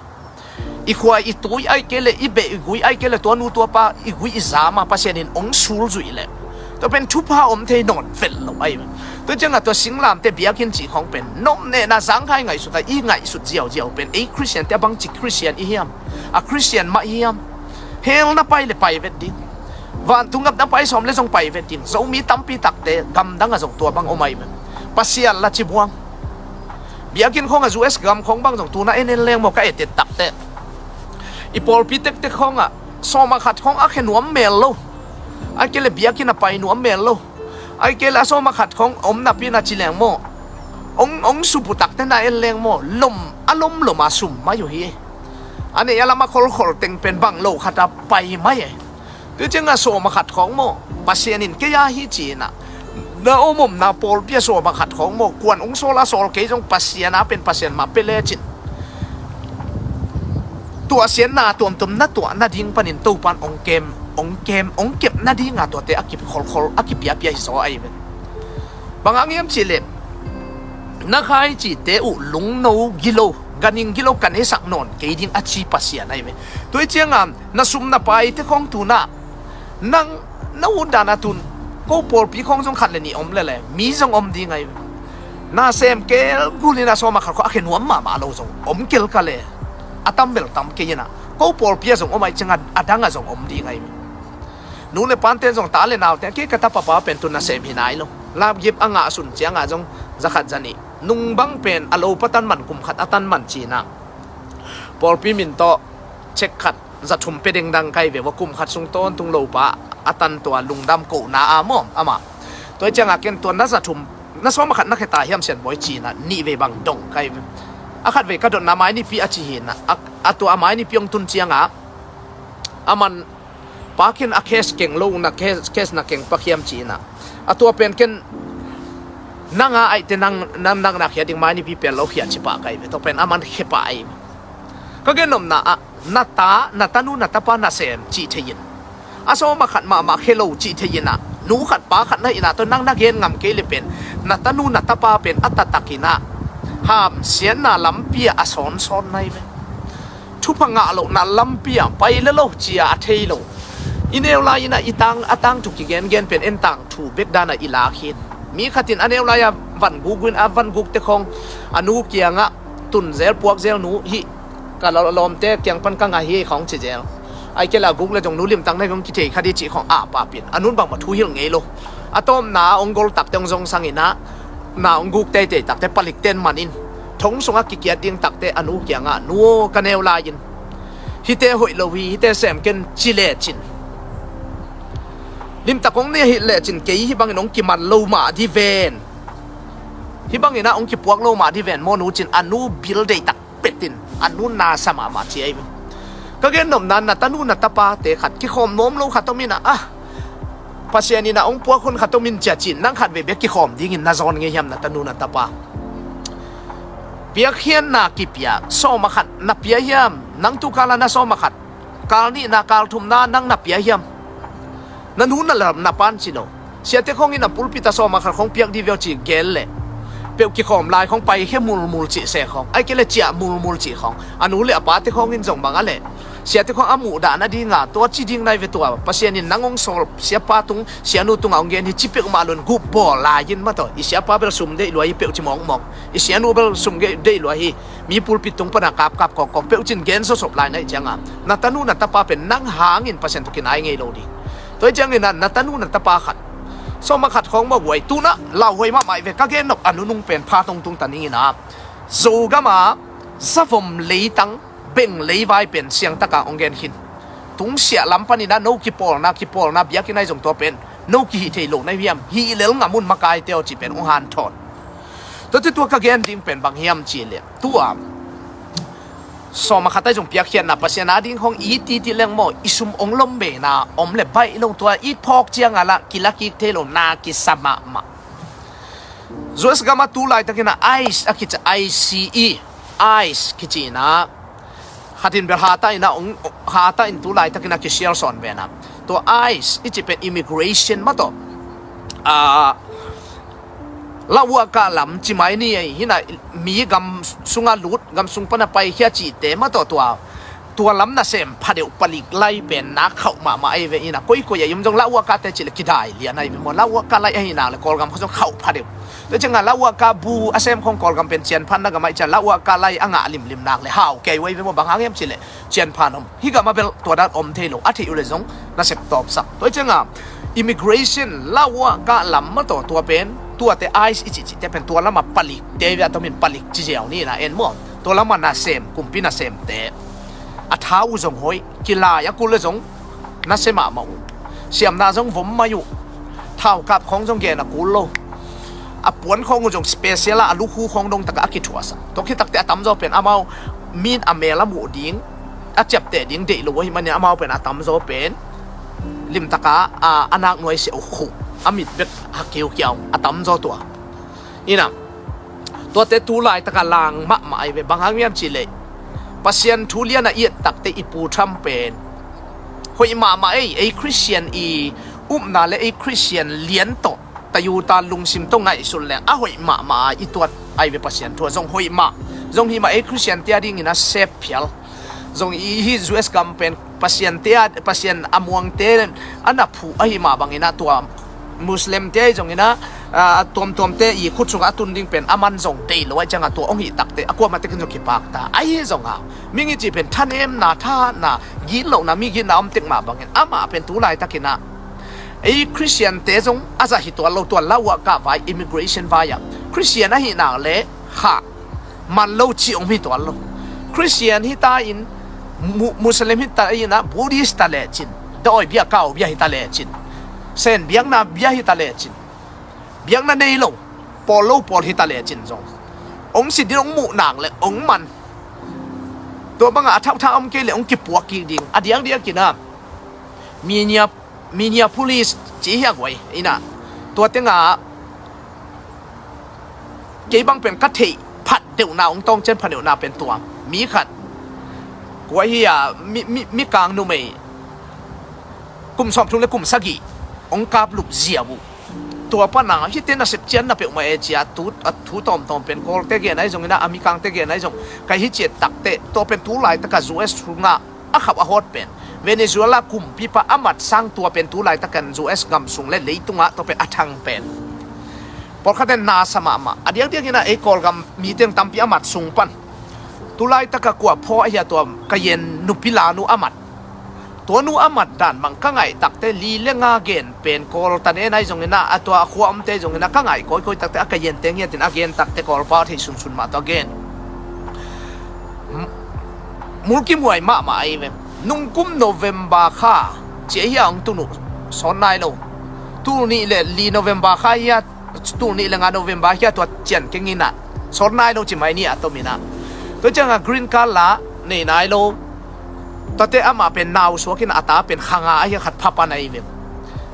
i khua i tui ahi kei le i beh i gui ahi kei le tua nu tua pa i gui i zama Pasian in ong sulzuih leh tua pen thupha om thei nawn vel lo ahi ve. Tua ciangah tua singlamteh biakinn cih khawng pen nopnehna zangkhai ngaihsuta i ngaihsut ziauziau pen ei Khristian te a bangci Khristian i hiam? A Khristian mah i hiam? Hell na pai le pai vet ding, vantung gam na pai sawm le zong pai vet ding. Zomi tampi takte gamdang a zong tua bang om ahi ve. Pasian la ci buang. Biakinn khawng a U S gam khawng bang zong tuna en en leng maw ka etet takte i pawlpi tektek khawngah sawm a khat khawng a khe nuam mel lo. Ahi kei le biakinn a pai nuam mel lo. Ahi kei le a sawm a khat khawng om napi na ci leng maw ong, ong supu takte na en leng maw lom a lomlom a sum mai uh hi. A nei a lam a kholkhol teng pen bang lo khata pai mai e. Tua ciangah sawm a khat khawng maw Pasian in kei a hi ci inah na om omna pawlpi a sawm a khat khawng maw kuan ong sawl a sawl kei zong Pasian a pen Pasian mah pia lecin tuahsiatna tuamtuam na tuah nading panin Topan ong kem, ong kem, ong kep nadinga tuate a kip kholkhol a kipiapia hi zaw ahi ve. Bang hang hiam cih leh na khai cihte uh lungno gilo, ganing gilo kan heisak nawn kei ding a ci Pasian ahi ve. Tua hi ciangah na sum na paite khawng tunah nang na utdan a tun ko pawlpi khawng zong khat le nih om lele mi zong om ding ahi ve. Na sem kelgul in a sawm a khat khawng a khe nuam mahmah lo zong om kel ka le a tam bel tam kei inah ko pawlpi a zong om ahi ciangah a dang a zong om ding ahi ve. Nu le pante zong ta le naute kei ka tapa pa pen tun na sem hi nai lo. Lapgip a ngah sun ciangah zong zakhat zanih nung bang pen a lopa tan man kum khat a tan man cinah pawlpi min tawh cek khat zathum pe dengdang kai ve ua kum khat sung tawntung lopa a tan tua lungdam kohna a mawm ama. Tua hi ciangah ken tua na zathum na sawm a khat na kheta hiam Sianbawi cinah nih vei bang dong kai ve. A khat vei ka dotna mai nipi a ci hinah a tua a mai nipi hong tun ciangah a man pa khin a case keng lo na case na keng pakhiam cinah a tua pen ken nanga aihte nang nang nang na khia ding mai nipi pel lo khia ci pah kai ve. Tua pen a man khe pah ai ve. Ka gen nopna ah na ta na tanu na tapa na sem cih thei in a sawm a khat mahmah khe lo cih thei inah nu khat pa khat na inah tua nang na gen ngam kei le pen na tanu na tapa pen a taktak inah hamsiatna lampi ah a sawnsawn nai ve. Thupha ngah lohna lampi ah pai le lo cia a thei lo. I neu lai inah i tang a tangthu kigengen pen en tangthu bek danah i lak hin mi khatin a neu lai-a van guk in a van gukte khawng a nu kiangah tun zel puak zel nu hih ka lawmte kiang pan ka ngah hi khawng ci zel. Ai kei la guk le zong nu limtak na hi kong kithei kha di cih khong a papin a nun bangmah thu hilh ngei lo. A tawpna a ong gol takte ong zong sang inah na ong guk teitei takte palikten man in thong sungah kikiat ding takte a nu kiangah nu aw ka neu lai in hihte hoih lo hi, hihte sem ken ci lecin limtak ong ne hih lecin kei hih bangin ong kiman lo mah di ven. Hih bangin ah ong kipuak lo mah di ven maw nu cin a nu bil deitak petin a nu nasa mahmah ci ahi ve. Ka gen nopna na tanu na tapate khat kikhawm nuam lo khat om inah ah Pasian inah ong puak hun khat om in cia cin nang khat vei bek kikhawm dingin na zawn ngei hiam na tanu na tapa? Piakkhiatna kipia sawm a khat na pia hiam? Nang tu kala na sawm a khat, kal nihna kal thumna nang na pia hiam? Na nu na lam na pan ci lo. Siate khong in a pulpit a sawm a khat khong piak di veu ci gel le peuh kikhawm lai khong paikhia mulmul cih se khong ai kei le ciah mulmul cih khong a nu le a pate khong in zong bang a le siate khong a muhdah na dinga tua ci ding nai ve tua Pasian in nang ong sawl siapa tung sianu tunga ong gen hi ci peuhmah lun gup bawl lai in mataw i siapa bel sum deih lua hi peuh ci mawkmawk i sianu bel sum deih lua hi. Mi pulpit tung pana kapkap kawkkawk peuh cin gen sawsop lai na ih cianga na tanu na tapa pen nang hangin Pasian tu kinai ngei lo ding. Tua ih ciangin na tanu na tapa khat sawm a khat khawng mawk uai tunah lauhuai mahmah ih ve ka gen nop a nunung pen pha tongtung ta ningina Zogama zavom leitang beng leivai pen siangtaka ong gen khin. Tungsiah lam panina no kipawlna kipawlna biakinn ai zong tua pen no kihih thei lo na hiam hih lel ngam un makaite aw cih pen ong hanthawn. Tuate tua ka gen ding pen bang hiam cih leh tua sawm a khat ai zong piakkhiatna Pasian a ding khong i titi leng maw i sum ong lom beina om le baih lo tua i phawk cianga lah kila kik thei lo na kisa mahmah. U S gama tu laitakin a ice a kici ice i ice kici ina khatin bel hata ina ong hata in tu laitakin a kisial sawn vena tua ice i ci pen immigration mataw a lauhuahkah lam ci mai ni ei hina mi gam sunga lut gam sung pana paikhia cihte mataw tua tua lam nasem phadeuh palik lai pen na khauh mahmah ei ve ina koikoi a i om zong lauhuahkahte cih le kidai lian ai ve maw lauhuahkah lai ahi nak le Kawlgam kho zong khauh phadeuh. Tua cianga lauhuahkah bu a sem khong Kawlgam pen cianphan na gam ai cia lauhuahkah lai a ngah limlim nak le hau kei uai ve maw bang hang hiam cih le cianphan om hih gam a bel tua dan om thei lo a theih uh le zong nasep tawpsak tua cianga immigration lauhuahkah lam mataw tua pen tuate ice i cihcihte pen tua lama palik te ve a tomin palik ci ziau ni na en maw tua lama nasem kumpi nasemte a thau uh zong hoih kilai a kul le zong nase mahmah uh siamna zong vom mai uh thaukap khawng zong gen a kul lo a puan khawng uh zong special a a lukhu khawng dong taka a kithuahsak tua khitakte a tamzaw pen amau min a mel a muh ding a ciapteh ding deih lo ahi manin amau pen a tamzaw pen limtaka a a nak nuai sia uh khuh a mit bek a kiukiau a tamzaw tua inam tuate tu laitaka lang mahmah ai ve bang hang miam cih leh Pasian thu lian a i et takte i pu Trump pen hoih mahmah ei ei Christian i upna le ei Christian lian tawh tayuta lungsim tawh ngaihsun leng a hoih mahmah a i tuat ai ve Pasian thu a zong hoih mah zong himah ei Christian tia dingin a sep phial zong i hi U S gam pen Pasian tia Pasian a muangte a na phuh ahi mah bangin a tua Muslim te ahi zongin a tuamtuamte i khut sungah a tun ding pen a man zong deih lo ahi cianga tua ong hih takte a kuamah tekin zong kipak ta ahi zonga mi ngi cih pen thanemna thahatna gitlohna mi gitna om tek mah bangin amah pen tu laitakin a ei Christian te zong a zah hi tuan lo tua lauhuahkah vai immigration vai ah Christian ahi nak le khah man lo cih om hi tuan lo Christian hita in Muslim hita in a Buddhist ta lecin dawi bia kau bia hita lecin sen biakna bia hita lecin biakna nei lo pawl lo pawl hita lecin zong ong si din ong muh nak le ong man tua banga a thauhtha om kei le ong kipuak kik ding a diakdiakin a Minneapolis ci hiak uai ina tua tenga kei bang pen ka theih phat deuhna ong tawng cian phat deuhna pen tua mi khat kua hi a mi kang numei kum sawm thum le kum sagih ong kap lup ziau uh tua pana hite nasep cian na peuhmah e cia tu a thu tawmtawm pen Kawlte gen ahi zongina a mikangte gen ahi zong kai hi ciat takte tua pen tu laitaka U S sungah a khauh a hawt pen Venezuela kumpipa a mat sang tua pen tu laitakan U S gam sung le leitungah tua pen a thang pen pawlkhaten nasa mahmah a diakdiakina ei Kawlgam miteng tampi a mat sung pan tu laitaka kua phaw ahia tua ka yen nupi lanu a mat Tua nu a mat dan bang ka ngaih takte li le nga gen pen Kawl ta ne nai zongin ah, a tua a khua omte zongin ah ka ngaih kawikawi takte a ka yente ngiatin a gen takte Kawlpa thei sunsun mah tawh a gen. Mulkimhuai mahmah ahi ve. Nungkum November kha cia hi a hong tun uh sawt nai lo. Tul nih le li November kha hi a, tul nih le nga November hi a tua cian keng in ah sawt nai lo ci mai ni a tom in ah. Tua ciangah green card la nei nai lo. Tuate amah pen nau suak in a ta pen kha nga ahi a khat phapan ahi ve.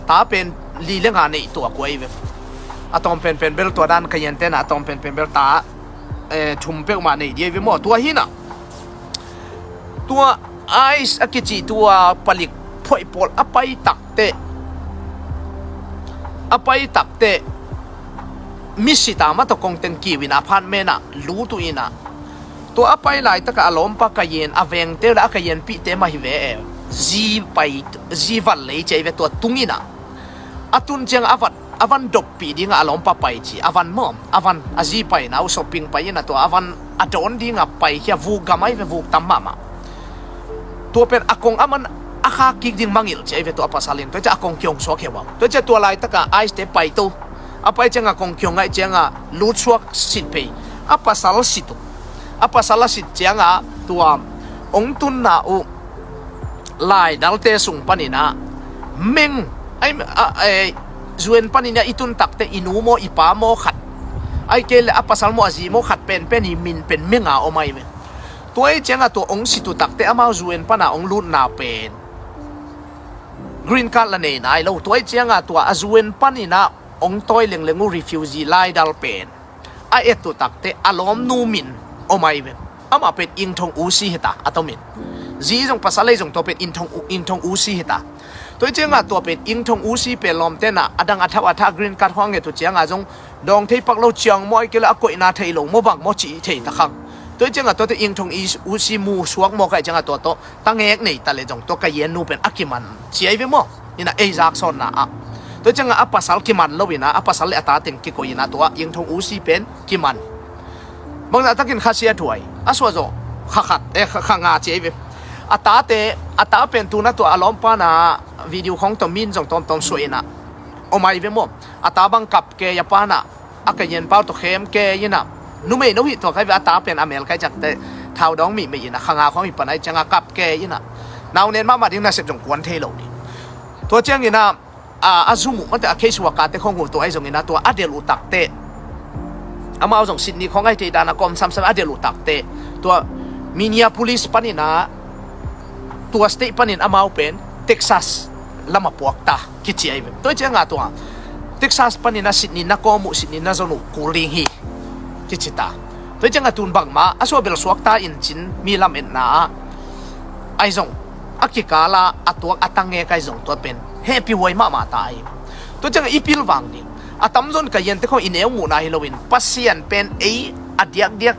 Ta pen li le nga neih tuak uh ahi ve. A tawm penpen bel tua dan ka yente na a tawm penpen bel ta eh, thum peuhmah nei dih ahi ve maw. Tua hi in ah tua ICE a kici tua palik phoih pawl a pai takte, a pai takte misita mah tawh kong teng kiu in ah apartment ah lut uh in ah, tua a pai laitakah a lawmpa ka yen a vengte uh le a ka yenpihte mah hi ve e. Zi pai, zi vat lei ci ahi ve tua tung in ah a tun ciang a vat a van doppih dingah a lawmpa pai ci, a van maw, a van a zi pai na uh shopping pai in ah tua a van a dawn dingah pai hi a, vuk gam ahi ve, vuk tam mahmah. Tua pen a kong a man a khak kik ding mangilh ci ahi ve tua a pasal in. Tua ciah a kong kihong suak hi a, tua ciah tua laitakah ICE te pai to, a pai ciangah kong kihong ngaih ciangah lut suak sit phei. A pasal sit uh, a pasal a sit ciangah tua hong tunna uh laidalte sung panin ah meng, ai, a, ai, U N panin ah i tun takte i nu maw i pa maw khat, ai kei le a pasal maw a zi maw khat penpen i min pen meng a om ahi ve. Tua hi ciangah tua hong sit uh takte amau U N pana hong lutna pen green card la nei nai lo. Tua hi ciangah tua a U N panin ah hong tawi lengleng uh refugee laidal pen a et uh takte a lawmnu min om ahi ve. Amah pen Ingthong U C hi ta a tomin. Zi zong pasal ei zong tua pen Ingthong U, Ingthong U C hi ta. Tua hi ciangah tua pen Ingthong U C pen lawmte na a dang a thau a tha green card huang et uh ciangah zong dawng thei pak lo ciang maw, ai kei le a koihna thei lo maw bang maw cih thei ta khang. Tua hi ciangah tuate Ingthong U C mu suak maw ka hi ciangah tua tawh tangek nei ta le zong tua ka yennu pen a kiman ci ahi ve maw. Ina ei zaksawnna ah tua ciangah a pasal kiman lo ina, a pasal le a ta teng kikoih ina tua Ingthong U C pen kiman. Bangzah takin kha sia thuai a suah zawh kha khat, eh, kha, kha nga ci ahi ve. A tate, a ta pen tuna tua a lawmpa na video khong tawh min zong tawmtawm suah ina om ahi ve maw. A ta bang kap kei a pana a ka yen pau tawh khem kei ina, numei no hih tua kai ve, a ta pen a mel kai ciakte thau dawng mihmei ina kha nga khong hi pan ahi ciangah kap kei ina, nau nen mahmah ding nasep zong kuan thei lo ding. Tua ciang ina a, a zum uh mate a case worker te khong uh tua ahi zong ina tua a delh uh takte, amau zong Sydney khong ahi thei dana kawm samsam a delh uh takte tua Minneapolis pan ina tua state panin amau pen Texas lama puak ta kici ahi ve. Tua hi ciangah tua Texas panin a Sydney na kawm uh, Sydney na zon uh kul ding hi kici ta. Tua hi ciangah tun bangmah a suah bel suak ta in cin mi lametna ah ahi zong a kikala a tuak a tangek ahi zong tua pen hehpih huai mahmah ta ahi. Tua ciangah i pilvang ding a tamzon ka yente khong i neu muhna hi loin Pasian pen ei a diakdiak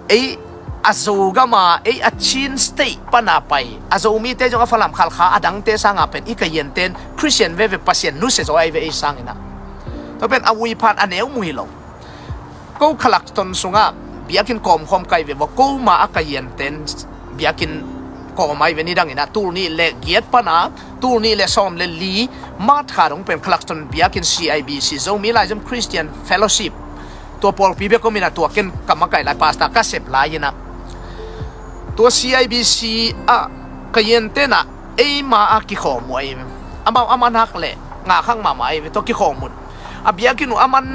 ei a Zogama ei a Chin State pana pai a Zomite zong a Falam khalkha a dangte sanga pen i ka yenten Christian veve Pasian nusia zaw ahi ve ei sangina. Tua pen a uiphan a neu mu hi lo. Ko Khalakton sungah biakin kawmkhawm kai ve vua, ko ma a ka yenten biakin kawm ahi ve. Nidangina tul nih le giat pana tul nih le sawm le li March kha dong pen Khalakton biakin C I B C Zomi Laizom Christian Fellowship tua pawlpi bek om ina tua ken ka makaih lai pastor ka sep lai ina tua C I B C ah ka yenten ah eima a kikhawm uh ahi ve. Amau a man hak le ngah khak mahmah ahi ve tua kikhawm un. A biakinn uh a man,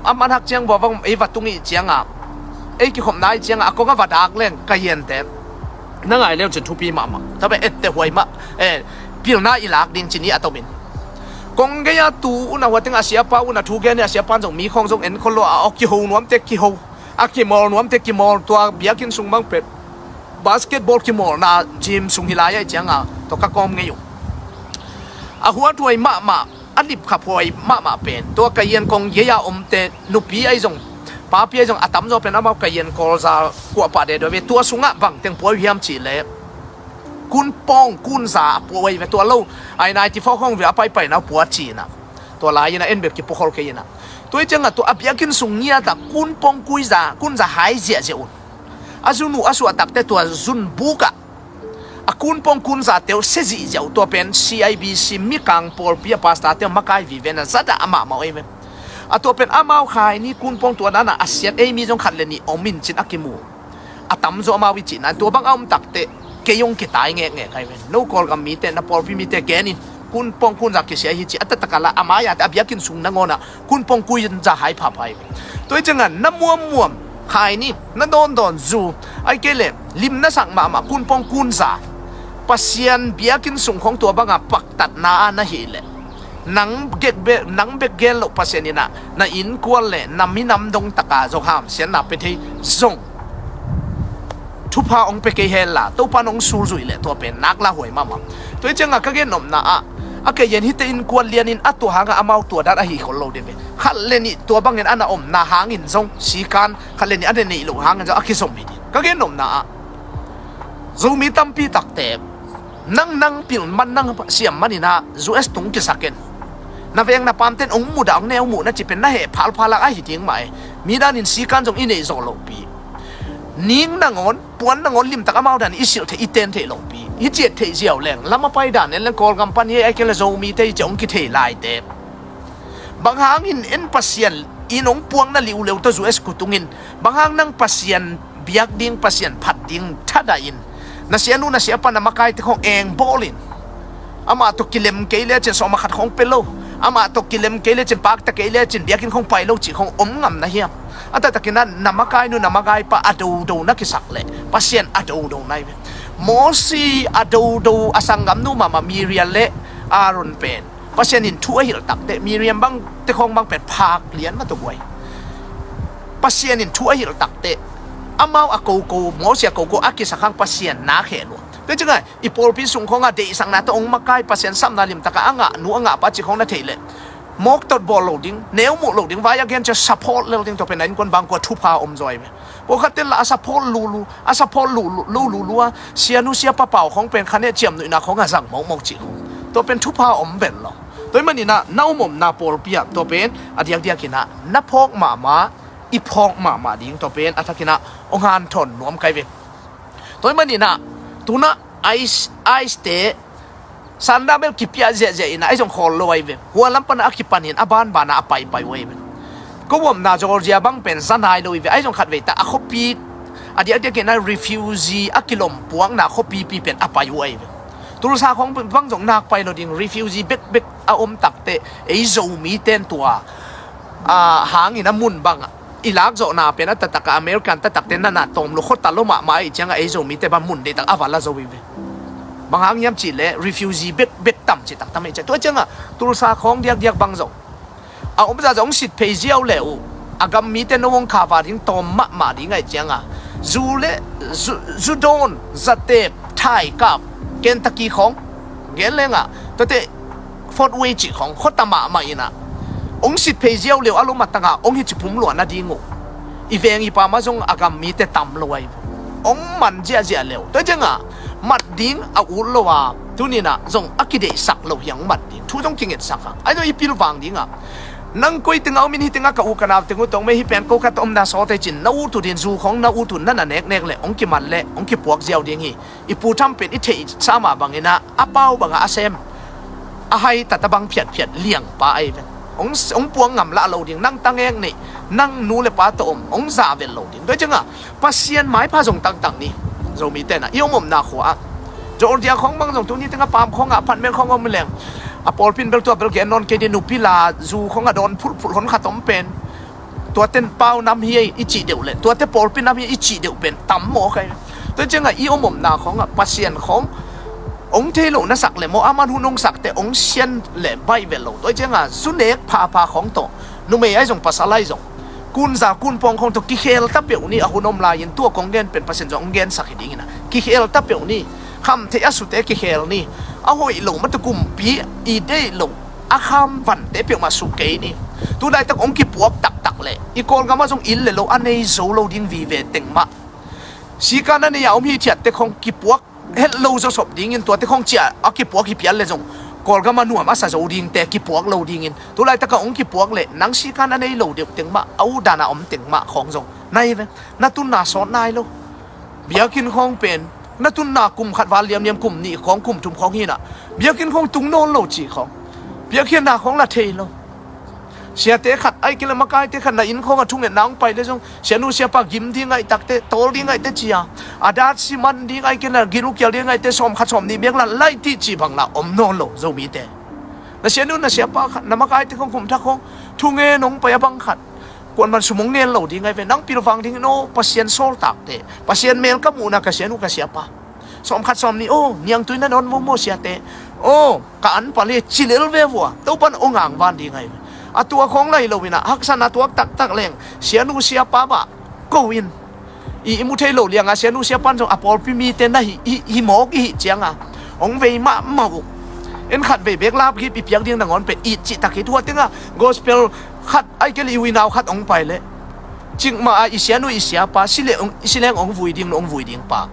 a man hak ciang bua vang ei va tung ih cianga ei kikhopna ih cianga a kong a va dak leng ka hiante na ngai leu cin thupi mahmah. Tabe etteh huai mah, eh, pilna i lak ding cin ih a tomin. Kong gei a tu una hua teng a siapa una thu gen ih a siapa zong mi khong zong en khol lo a, a kiho nuamte kiho, a kimawl nuamte kimawl, tua biakinn sung bang pet basketball kimawlna gym sung hi lai a ih cianga tua ka kawm ngei uh. A huathuai mahmah, a lipkhaphuai mahmah pen tua ka ian kong gei a omte nupi ahi zong papi ahi zong a tamzaw pen amau ka ian kawlza kuahpah deh dua ve. Tua sungah bangteng pua uh hiam cihleh kunpawng kunza a pua uh ahi ve. Tua lo ai ninety four khong ve a paipaina uh pua cihna. Tua lai ina en bek kipukhol kei ina. Tua ih cianga tua a biakinn sung ngiata kunpawng kuiza kunza hai ziahziah un. A zun uh a suahtakte tua zun bukah A kunpawng kunzate uh sia zihziah uh, tua pen C I B C mikang pawlpi a pastor te uh makai vive na zadah amah mah uh ei ve. A tua pen amau khaini kunpawng tua dana a siat ei mi zong khat le nih om in cin a kimu. A tamzaw amau i cihna tua bang a om takteh kei hong kitai ngekngek ai ve. No Kawlgam mite na pawlpi mite genin kunpawng kunza kisia hi ci a taktak a la a mai-ate a biakinn sung nangawnah kunpawng kunza hai phapha ai ve. Tua hi ciangah na muammuam khaini na dawndawn zu ai kei le lim na sak mahmah kunpawng kunza Pasian biakinn sung khawng tua banga paktatna a na hih leh nang bek gel loh Pasian inah na innkuan le na minam dong taka zong hamsiatna pia thei zong thupha hong pia kei hela Topa nong sulzuih leh tua pen nak la huai mahmah. Tua hi ciangah ka gennopna ah a kei yen hite innkuan lianin a tua hangah amau tua dan a hi khol lo ding ve. Khat le nih tua bangin a na omna hangin zong sikan khat le nih a na neih loh hangin zong a kizom hi ding ka gennopna ah Zomi tampi takte nang nang pilh man nang siam maninah U S tung kisakin na veng na pamten ong mudah ong neu muh na cipen na heh phalphalak ahi ding mah e. Mi danin sikan zong i neih zawh lohpi ning nangawn puan nangawn limtak amau dan i silh theih i ten theih lohpi hi ciat theih ziau leng lam a pai dan en leng Kawlgam pan hi ai kei le Zomi te hi ciah ong kithei laite. Bang hangin en Pasian in ong puakna liuleu tawh U S kutungin bang hang nang Pasian biak ding Pasian phat ding thadahin na sianu na siapa na makaite khong eng bawlin amah tawh kilem kei lecin sawma khat khong pe lo amah tawh kilem kei lecin pakta kei lecin biakinn khong pai lo cih khong om ngam na hiam? A taktakin na makainu na makaipa a dodo na kisak leh Pasian a dodo nai ve. Mosi a dodo a sanggamnu mahmah Miriam le Aaron pen Pasian in thu a hilh takte Miriam bang te khong bang pen phak lian mah tua guai. Pasian in thu a hilh takte amau a koko Mosi a koko a kisak hang Pasian na kheh lua. Tua ciangah i pawlpi sung khongah deihsakna tawh ong makai Pasian sapna limtaka a ngah nu a ngah pa cih khong na theih leh mawk tot bawl lo ding neu muh lo ding vai a gen cia support lel ding tua pen a innkuan bangkua thupha om zaw ai ve. Pawlkhatte lah a support lulu a support lulu lulu a sianu siapa pau khong pen khaneh ciamnuihna khong a zang mokmok cih khong tua pen thupha om ven lo. Tua hi maninah na om omna pawlpi ah tua pen a diakdiakinah na phawk mahmah i phawk mahmah ding tua pen a thakinah ong hanthawn nuam kai ve. Tua hi maninah tunah ice ice te sanda bel kipiah ziahziah inah ai zong khawl lo ai ve. Hua lam panah a kipanin a banbanah a paipai uh ai ve. Ko omna Georgia bang pen za nai lo ai ve ai zong khat veita a khuapi a diakdiakinah refugee a kilom puakna khuapipi pen a pai uh ai ve. Tulsa khong bang zong nak pai lo ding refugee bekbek a om takte ei Zomi ten tua hangin a mun bangah i lak zawhna pen a taktak a American taktakte nana tawm lo khuata lo mahmah i ciangah ei Zomite bang mun deihtak a va la zo i ve. Bang hang hiam cihleh refugee bekbek tam cih taktam i ciah tua ciangah Tulsa khawng diakdiak bang zong a omza zong sit phei ziau le uh a gam mite no hong khava ding tawm mahmah ding ahi ciangah zu le zu dawn zatep thaikap Kentucky khawng gen lengah tuate Fort Wayne cih khawng khuata mahmah inah ong sit phei ziau leu a lo matangah ong hi ci phum luah nading uh i veng i pamah zong a gam mite tam lo ai ong man ziahziah leu tua ciangah mat ding a ut lo a tuninah zong a kideihsak lo hiang mat ding thu zong kingetsak a ai zong i pilvang dingah nang koi tengah omin hi tengah ka u ka nau teng uh tong mei hi pen ko khat omna sawte cin na ut uh din zu khawng na ut uh na na neknek le ong kiman le ong kipuak ziau ding hi. I pu tham pen i theih sa mah banginah a pau bangah a sem a hai tata bang phiatphiat liangpa ahi ven. Ong puang ngam lah lo ding nang tangek neih nang nu le pa tawh om ong zah vel lo ding tua ciangah Pasian maipha zong tangtang ni. Zomi tenah i om omna khua ah Georgia khawng bang zong tuni tengah pam khawngah phatmen khawng om leng a pawlpin bel tua bel gen nawn kei di nupi la zu khawngah dawn phulhphulh hon khat om pen tuaten pau nam hi i cih deuh le tuate pawlpi nam hi i cih deuh pen tam maw kai. Tua ciangah i om omna khawngah Pasian khawng ong thei lo na sak le maw a man hun ong sakte ong sian le baih vel lo tua ciangah zu nek phapha khawng tawh numei ai zong pasal ai zong kunza kunpawng khawng tawh kikhel ta peuh ni a hun om lai-in tua kong gen pen Pasian zong ong gensak hi dingin a kikhel ta peuh ni. Khamtheih a sute kikhel ni. A hoih lo mate kumpi i deih lo a kham vante peuhmah suh kei ni. Tulaitak ong kipuak taktak le i Kawlgamah zong inn le lo a nei zo lo ding vive teng mah sika na nei a om hithiatte khong kipuak het lo zawsop dingin tuate khong ciah a kipuak hi pial le zong Kawlgamah nuam a sa zo dingte kipuak lo dingin tulaitaka ong kipuak le nang sika na nei lo deuh teng mah a uh dana om teng mah khong zong nai ve. Na tunna sawt nai lo. Biakinn khong pen Na tunna kum khat val liamliam, kum nih khawng, kum thum khawng hinah biakinn khawng tung nawn lo ci khawng, biakinn na khawng la thei lo. Siate khat, ai kei le makaite khat na inn khawng a thungetna hong pai le zong, sianu siapa gim ding ngaihtakte, tawl ding ngaihte cia, a dat siman ding, ai kei le gil ukial ding ngaihte, sawm khat sawm nih bek la laih tih ci bang la om nawn lo Zomite. Na sianu na siapa khat, na makaite khawng, kum thak khawng thungen hong pai a bang khat, kuaman sum hong ngen lo ding ai ve. Nang pilvang ding in aw, Pasian sawltakte, Pasian mel ka muhna ka sianu ka siapa, sawm khat sawm nih aw, niangtui na nawn momo siate aw, ka an pal hi ci lel ve vua, Topan hong angvan ding ai ve. A tua khawng lai lo inah, haksatna tuak taktak leng, sianu siapa bah ko in. I, i mu thei lo lianga sianu siapan zong a pawlpi mite na hi, hi, hi mawk i hih cianga hong vei mahmah uh. En khat vei bek lapgip i piak ding nangawn pen it cihtak hi. Tua tenga gospel khat, ai kei le i uinau khat hong pai le, cikmah a i sianu i siapa, si le hong, si leng hong vui ding, hong vui ding pa.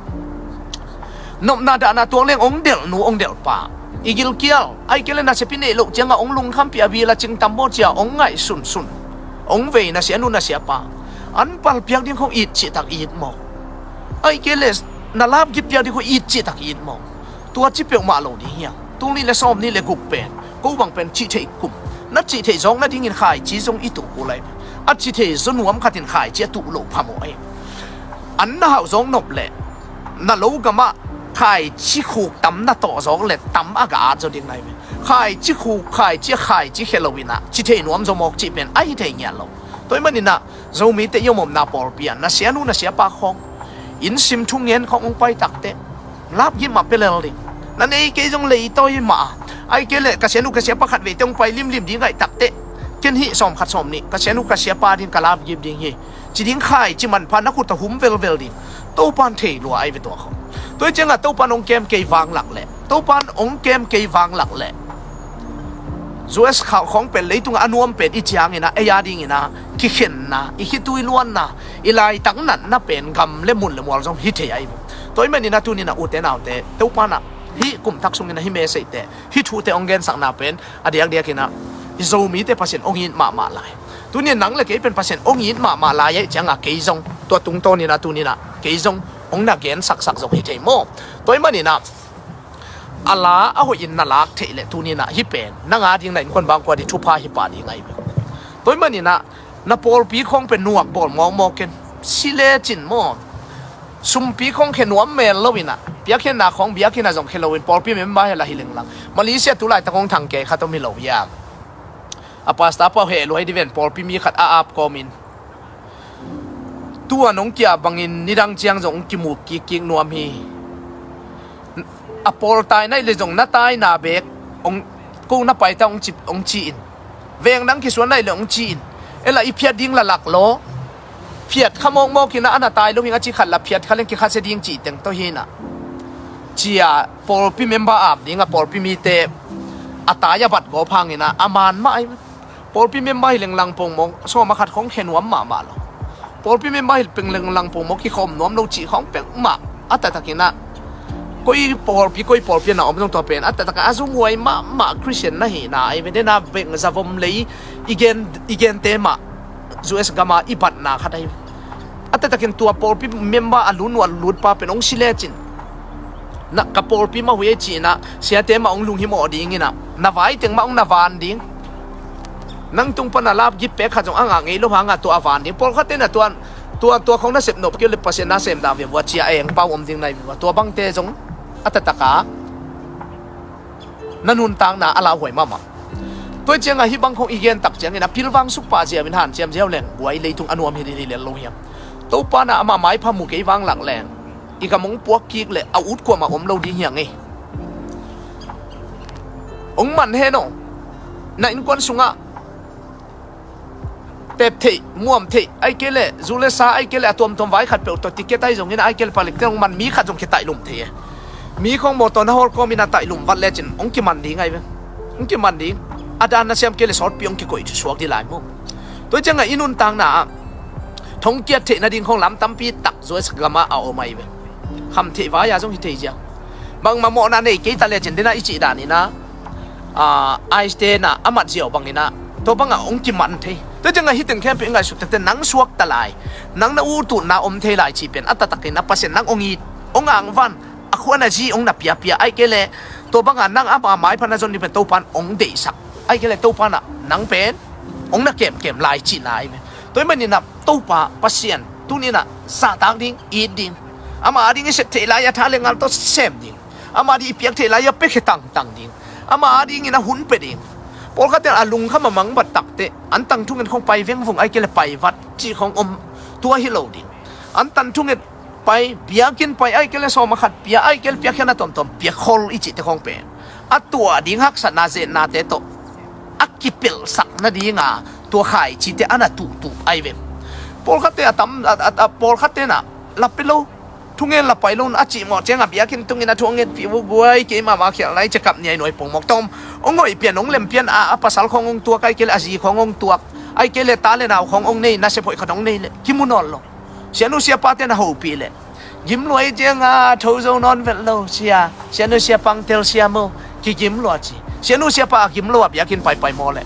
Nopna dahna tuak leng hong delh nu, hong delh pa. I gilkial, ai kei le nasep i neih loh cianga hong lungkhampi a bil a cing tam baw cia hong ngaih sunsun. Hong vei na sianu na siapa, an pal piak ding khawng it cihtak it maw? Ai kei le na lapgip piak ding khawng it cihtak it maw? Tua ci peuhmah lo ding hiang. Tul nih le sawm nih le guk pen ko bang pen cih theih kum. Na cih theih zawk nadingin khaici zong i tuh kul ai. A cih theih zaw nuam khatin khaici a tuh loh phamawh ai. An na hauh zawk nop leh na lo gamah khaici khuk tam na tawh zawk le tam a ga at zaw ding nai ve. Khaici khuk, khaici a khaici khia lo inah ci thei nuam zaw mawk cih pen a hi thei ngiat lo. Tua ih maninah Zomite i om omna pawlpi ah na sianu na siapa khawng, inn sim thungen khawng hong pai takte lapgip mah pia lel ding. Na nei kei zong leitawi mah a, ai kei le ka sianu ka siapa khat veite hong pai limlim ding ngaih takte, ken hih sawm khat sawm nih ka sianu ka siapa ding ka lapgip ding hi ci ding khaici manpha na khut a hum velvel ding. Topan thei lua ai ve tua khawng. Tua ih cianga Topan hong kem kei vanglak leh, Topan hong kem kei vanglak leh, U S khawng pen leitungah a nuam pen i cianginah ei a dinginah kikhenna, i khitui luanna, i laitak natna pen gam le mun le mual zong hi thei ai ve. Tua ih maninah tuninah ute naute, Topanah hih kum thak sunginah hih message-te, hih thute hong gensakna pen a diakdiakinah i Zomite Pasian hong it mahmah lai. Tunin nang le kei pen Pasian hong it mahmah lai aih cianga kei zong tua tungtawninah tuninah kei zong hong na gensaksak zong hi thei maw? Tua ih maninah a la a hoihin na lak theih leh tuninah hih pen nang a ding na innkuan bangkua ding thupha hi pah ding ai ve. Tua ih maninah na pawlpi khawng pen nuak bawl mawkmawk in, si lecin maw, sumpi khawng khia nuam mel loinah, piakkhiatna khawng biakinn ah zong khia loin pawlpi member hi la hi lenglang. Malaysia tu laitak hong thang kei khat om hi lo hiam? A pastor pau heh luai diven pawlpi mi khat a ap kawmin, tua nong kia bangin nidang ciang zong hong kimu kikkik nuam hi. A pawl tai naih le zong na taina bek hong, ko na paita hong ci, hong ci-in, veng dang kisuan naih le hong ci-in, ela i phiat ding la lak law, phiat kha mawkmawk inah a na tai lo hing a ci khat la phiat kha leng kikhasia ding cih teng tawh hinah cia pawlpi member ap ding a pawlpi mite a tai a bat gawp hanginah a man mah ai. Pawlpi member hi lenglang pongmawk sawm a khat khawng khe nuam mahmah lo. Pawlpi member hi peng lenglang pongmawk kikhawm nuam lo cih khawng pek mah a taktakinah koi pawlpi koi pawlpi a na om zong tua pen a taktakin a zumhuai mahmah Christian na hihna ai ve. Dena beng zavom lei i gen, i gente mah U S gama i batna khat ai ve. A taktakin tua pawlpi member a lut uh a lutpa pen hong si lecin, na ka pawlpi mah huih ei ci-inah siate mah hong lunghimawh dinginah na vai teng mah hong na van ding. Nang tung pana lapgip pek khat zong a ngah ngei lo hanga tua a van ding. Pawlkhatte na tua, tua, tua khawng na sep nop kei le Pasian na sem dah ve vua cia eng pau om ding nai ve vua. Tua bangte zong a taktakah na nuntakna a lauhuai mahmah. Tua ih cianga hih bang khawng i gen tak ciangin a pilvang suk pah ziau in hanciam ziau leng guai leitung a nuam hi, hi lel lo hiam? Topa na amah maipha mu kei vanglak leng i gam hong puak kik le a ut kuamah om lo ding hiang ei. Hong man hen aw. Na innkuan sungah tep theih, muam theih, ai kei le zu le sa, ai kei le a tuamtuam vai khat peuh tawh ticket ai zongin ai kei le palik te hong man mi khat zong kitaih lum thei e. Mi khawng mawtaw na hawl kawmin a taih lum vat lecin hong kiman ding ai ve. Hong kiman ding. A dan na siam kei le sawtpi hong kikoih suak dih lai maw? Tua ciangah i nuntakna ah thongkiat theih nading khawng lam tampi tak zuai sak gamah a om ai ve. Kham theih vai-a zong hi thei ziau. Bangmah mawhna nei kei ta lecin dena i cih daninah a, ice te na a mat ziau banginah tua bangah hong kiman thei. Tua ciangah hih teng khempeuh i ngaihsut tete nang suak ta lai, nang na ututna om thei lai cih pen a taktakin a Pasian nang hong it, hong angvan, Khua na zi hong na piapia, ahih kei leh tua banga nang ama maipha na zon ding pen Topan hong deihsak, ahih kei leh Topan ah nang pen hong na kemkem lai cihna ahi ve. Tua ahih manin ah Topa Pasian tuni-in ah zahtak ding, it ding, ama ading i sep theih lai-a tha le ngal tawh sem ding, ama ading i piak theih lai-a piakhia tangtang ding, ama adingin a hun pia ding. Pawlkhatte a lungkham a mangbat takteh antang thungen khawng pai vengvung, ahih kei leh pai vat cih khawng om, tua hi lo ding. Antang thungen pai, biakinn pai, ahih kei leh sawm a khat pia, ahih kei leh piakkhiatna tuamtuam pia khol i cihte khawng pen a tuah ding haksatna zetnate tawh a kipelhsak nadinga tua khaicite a na tuhtuh ahi ve. Pawlkhatte a tam, a, a, a, pawlkhatte na la pia lo, thungen la pai lo a cih mawh ciangah biakinn tungin a thu hong ngetpih uh guai, keimah mah khialh lai ciah kap niainuai pongmawk tawm hong hoih pian, hong lem pian a, a pasal khawng hong tuak, ahih kei leh a zi khawng hong tuak, ahih kei leh ta le nau khawng hong nei, nasep hoih khat hong nei leh kimu nawn lo. Sianu siapate na hopih leh gim lua hi cianga tho zo nawn vet lo sia, sianu siapa hong tel sia maw, kigim lua ci. Sianu siapa a gim lo a biakinn paipai maw leh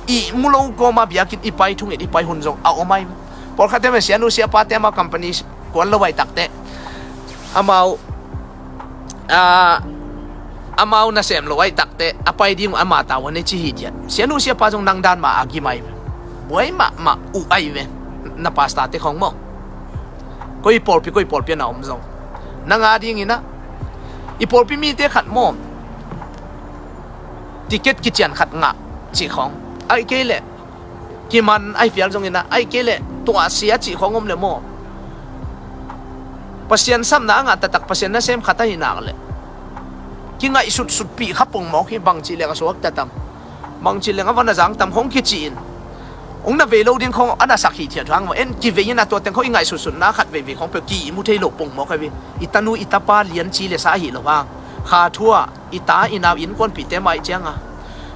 ihmu lo kawma biakinn i pai thunget i pai hun zong a om ahi. Pawlkhatte mah sianu siapate amau company kuan lo ahi takteh, amau a, amau nasem lo ahi takteh a pai ding uh ama tau a nei ci hi diat. Sianu siapa zong nang dan mah a gim ahi ve. Buai mahmah uh ahi ve. Na pastor te khawng maw, koi pawlpi koi pawlpi a na om zong, nang adingin ah i pawlpi mite khat maw, ticket kician khat ngah cih khawng, ahih kei leh kiman ahi pial zongin ah, ahih kei leh tuahsia cih khawng om leh maw, Pasian sapna a ngah taktak Pasian nasem khat ahih nak leh kingaihsutsutpih kha pongmawk hi. Bangci leng a suakta tam, bangci leng a van a zang tam khawng kicihin, hong na vei lo ding khawng a na sak hithiat hang maw, en kivei in a tua teng khawng i ngaihsutsutna khat veivei khawng peuh kimu thei lo pongmawk ahi ve. I tanu i tapa lian ci le sa ahi lo hang, kha thu ah i ta i nau innkuanpihte mah ahi cianga,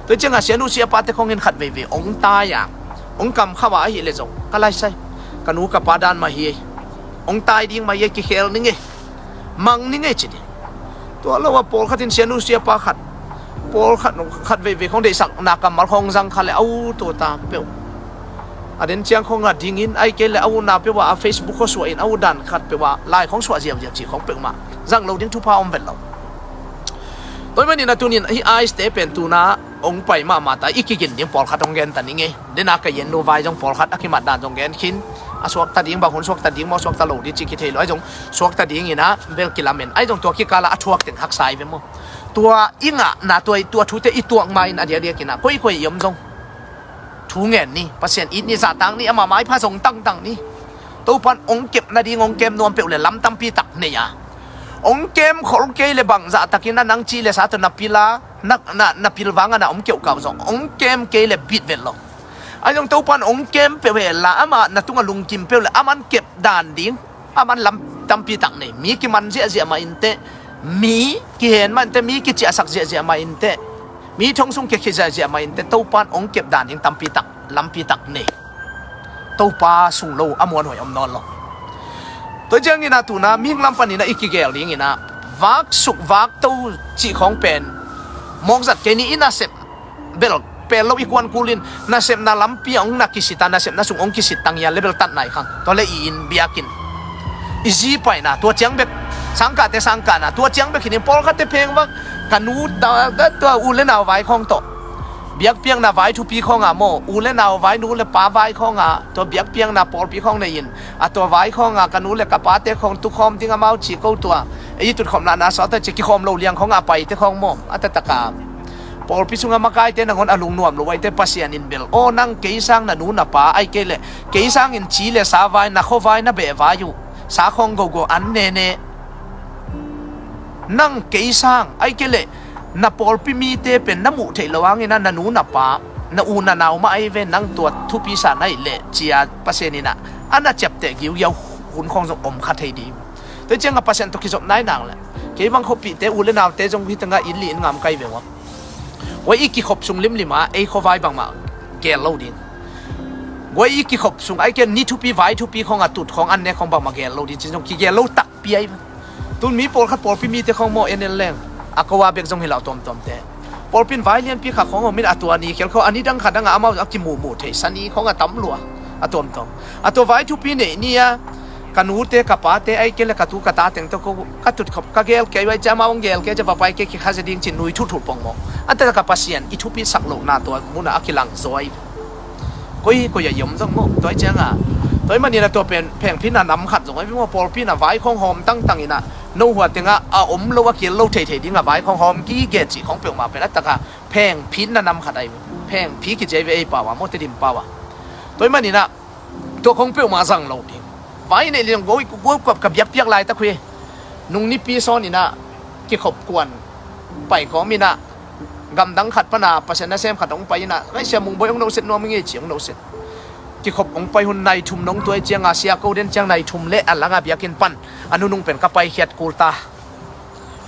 tua cianga sianu siapate khawngin khat veivei hong tai a, hong kamkhauh a ahih leh zong ka laisai, ka nu ka pa dan mah hi ei, hong tai ding mah hi ei, kikhel ning ei, mang ning ei ci ding. Tua lo a pawlkhat in sianu siapa khat, pawlkhat khat veivei khawng deihsakna kammal khawng zang kha leh a ut uh ta peuh. A den ciang khawng a dingin, ahih kei leh a utna peuh ah a Facebook khawng suahin, a ut dan khat peuh ah lai khawng suah ziauziau cih khawng peuhmah zang lo ding thupha om vet lo. Tua ahih manin a tunin hih ICE te pen tuna hong pai mahmah ta, i kigin ding pawlkhat hong gen ta ning ei. Dena ka yen nu vai zong pawlkhat a kimat dan zong gen khin, a suakta ding bang hun suakta ding maw, suakta lo ding cih kithei lo ahi zong, suakta dingin ah bel kilamen ahi zong, tua kikal ah a thuak teng haksa ahi ve maw. Tua i ngahna tua, tua thute i tuak ma-in a diakdiakin ah koikoi i om zong thu ngen ni, Pasian it ni, zahtak ni, ama maipha zong tangtang ni. Topan hong kep nading hong kem nuam peuh leh lam tampi tak nei a, hong kem khol kei leh bang zahtakin a nang ci le sa tawh na pil a, na, na, na pil vang a na om keuhkauh zong hong kem kei leh bit vet lo. Ahi zong Topan hong kem peuh hen la, amah na tungah lungkim peuh leh aman kep dan ding, aman lam tampi tak nei. Mi kiman ziahziah mah inteh, mi kihen mah inteh, mi kiciahsak ziahziah mah inteh, mi thong sung kiakhia ziahziah mah inteh, Topan hong kep dan ding tampi tak, lampi tak nei. Topa sung lo a muanhuai om nawn lo. Tua ciangin ah tuna mihing lam panin ah i kigel dingin ah, vaksuk vakto cih khawng pen mawkzat kei ni. I nasep bel pel lo, i kuan kulin nasepna lampi ah hong na kisit a, nasepna sung hong kisit tang hia, leh bel tat nai khang. Tua leh i inn biakinn, i zi paina, tua ciang bek, sangkahte sangkahna, tua ciang bek hi ding. Pawlkhatte phengvak, ka nu ta, ta, tua u le nau vai khawng tawh biakpiakna vai thupi khawng ah maw, u le nau vai, nu le pa vai khawng ah, tua biakpiakna pawlpi khawng nei-in, a tua vai khawng ah ka nu le ka pate khawng tukhawm ding amau ci ko, tua ei tutkhopna na sawt a ci kikhawm lo liang khawng ah a paite khawng maw, a taktak a pawlpi sungah makaite nangawn a lungnuam lo aite, Pasian in bel, aw, nang kei sang na nu na pa, ahih kei leh kei sangin ci le sa vai, na khua vai, na beh vai uh, sa khawng gogo an nene. Nang kei sang, ahih kei leh na pawlpi mite pen na muh theih loh hangin ah na nu na pa, na u na nau mah ahi ve, nang tua thupi sa na hih leh, ci-a Pasian in ah a na ciapteh giugiau hun khawng zong om kha thei ding. Tua ciangah Pasian tawh kizop nai nak leh, kei bang khuapihte u le naute zong hi tengah inn li inn ngam kai ve ua. Guai i kikhop sung limlim ah ei khua vai bangmah gel lo ding. Guai i kikhop sung, ahih kei leh ni thupi vai thupi khawng ah tut khawng an ne khawng bangmah gel lo ding ci zong kigel lo takpi ahi. Tun mi pawlkhat pawlpi mite khawng maw, en en leng a ko a bek zong hi lo, a tuamtuamte pawlpi in vai lianpi khat khawng om in, a tua ni khel khawng a ni dang khat dang ah amau a kimuhmuh thei sa ni khawng a tam lua, a tuamtuam. A tua vai thupi neih ni a Ka nute, ka pate, ai kei le ka tu ka ta teng tawh ko ka tut khop, ka gel kei vai cia, amau hong gel kei cia, va pai kei, kikha zia ding ci-in nui thutthut pongmawk. Ante ka Pasian i thupi sak lohna tua munah a kilang zaw hi. Koi koi ah i om zong maw, tua hi ciangah, tua hi maninah tua pen phengphitna nam khat zong ahi maw, pawlpi inah vai khawng hawm tangtang inah, no hua tengah a om lo, a kil lo theithei dingah vai khawng hawm gige cih khawng peuhmah pen a takah phengphitna nam khat ahi. Phengphi kici ahi ve ei pau ah maw, Tedim pau ah. Tua hi maninah tua khawng peuhmah zang lo ding. Vai neih liang goi, goi kuap ka biakpiak laitak hi. Nung nipi sawn inah kikhop kuan pai khawm inah, gamdang khat pana Pasian nasem khat hong pai inah, ngai Sia Mung Bawi hong noset nuam i ngei ci, hong noset. Kikhop hong pai hun nai thum nong tuai ciangah, sia ko den ciang nai thum le a langah biakinn pan a nunung pen ka paikhiat kul ta.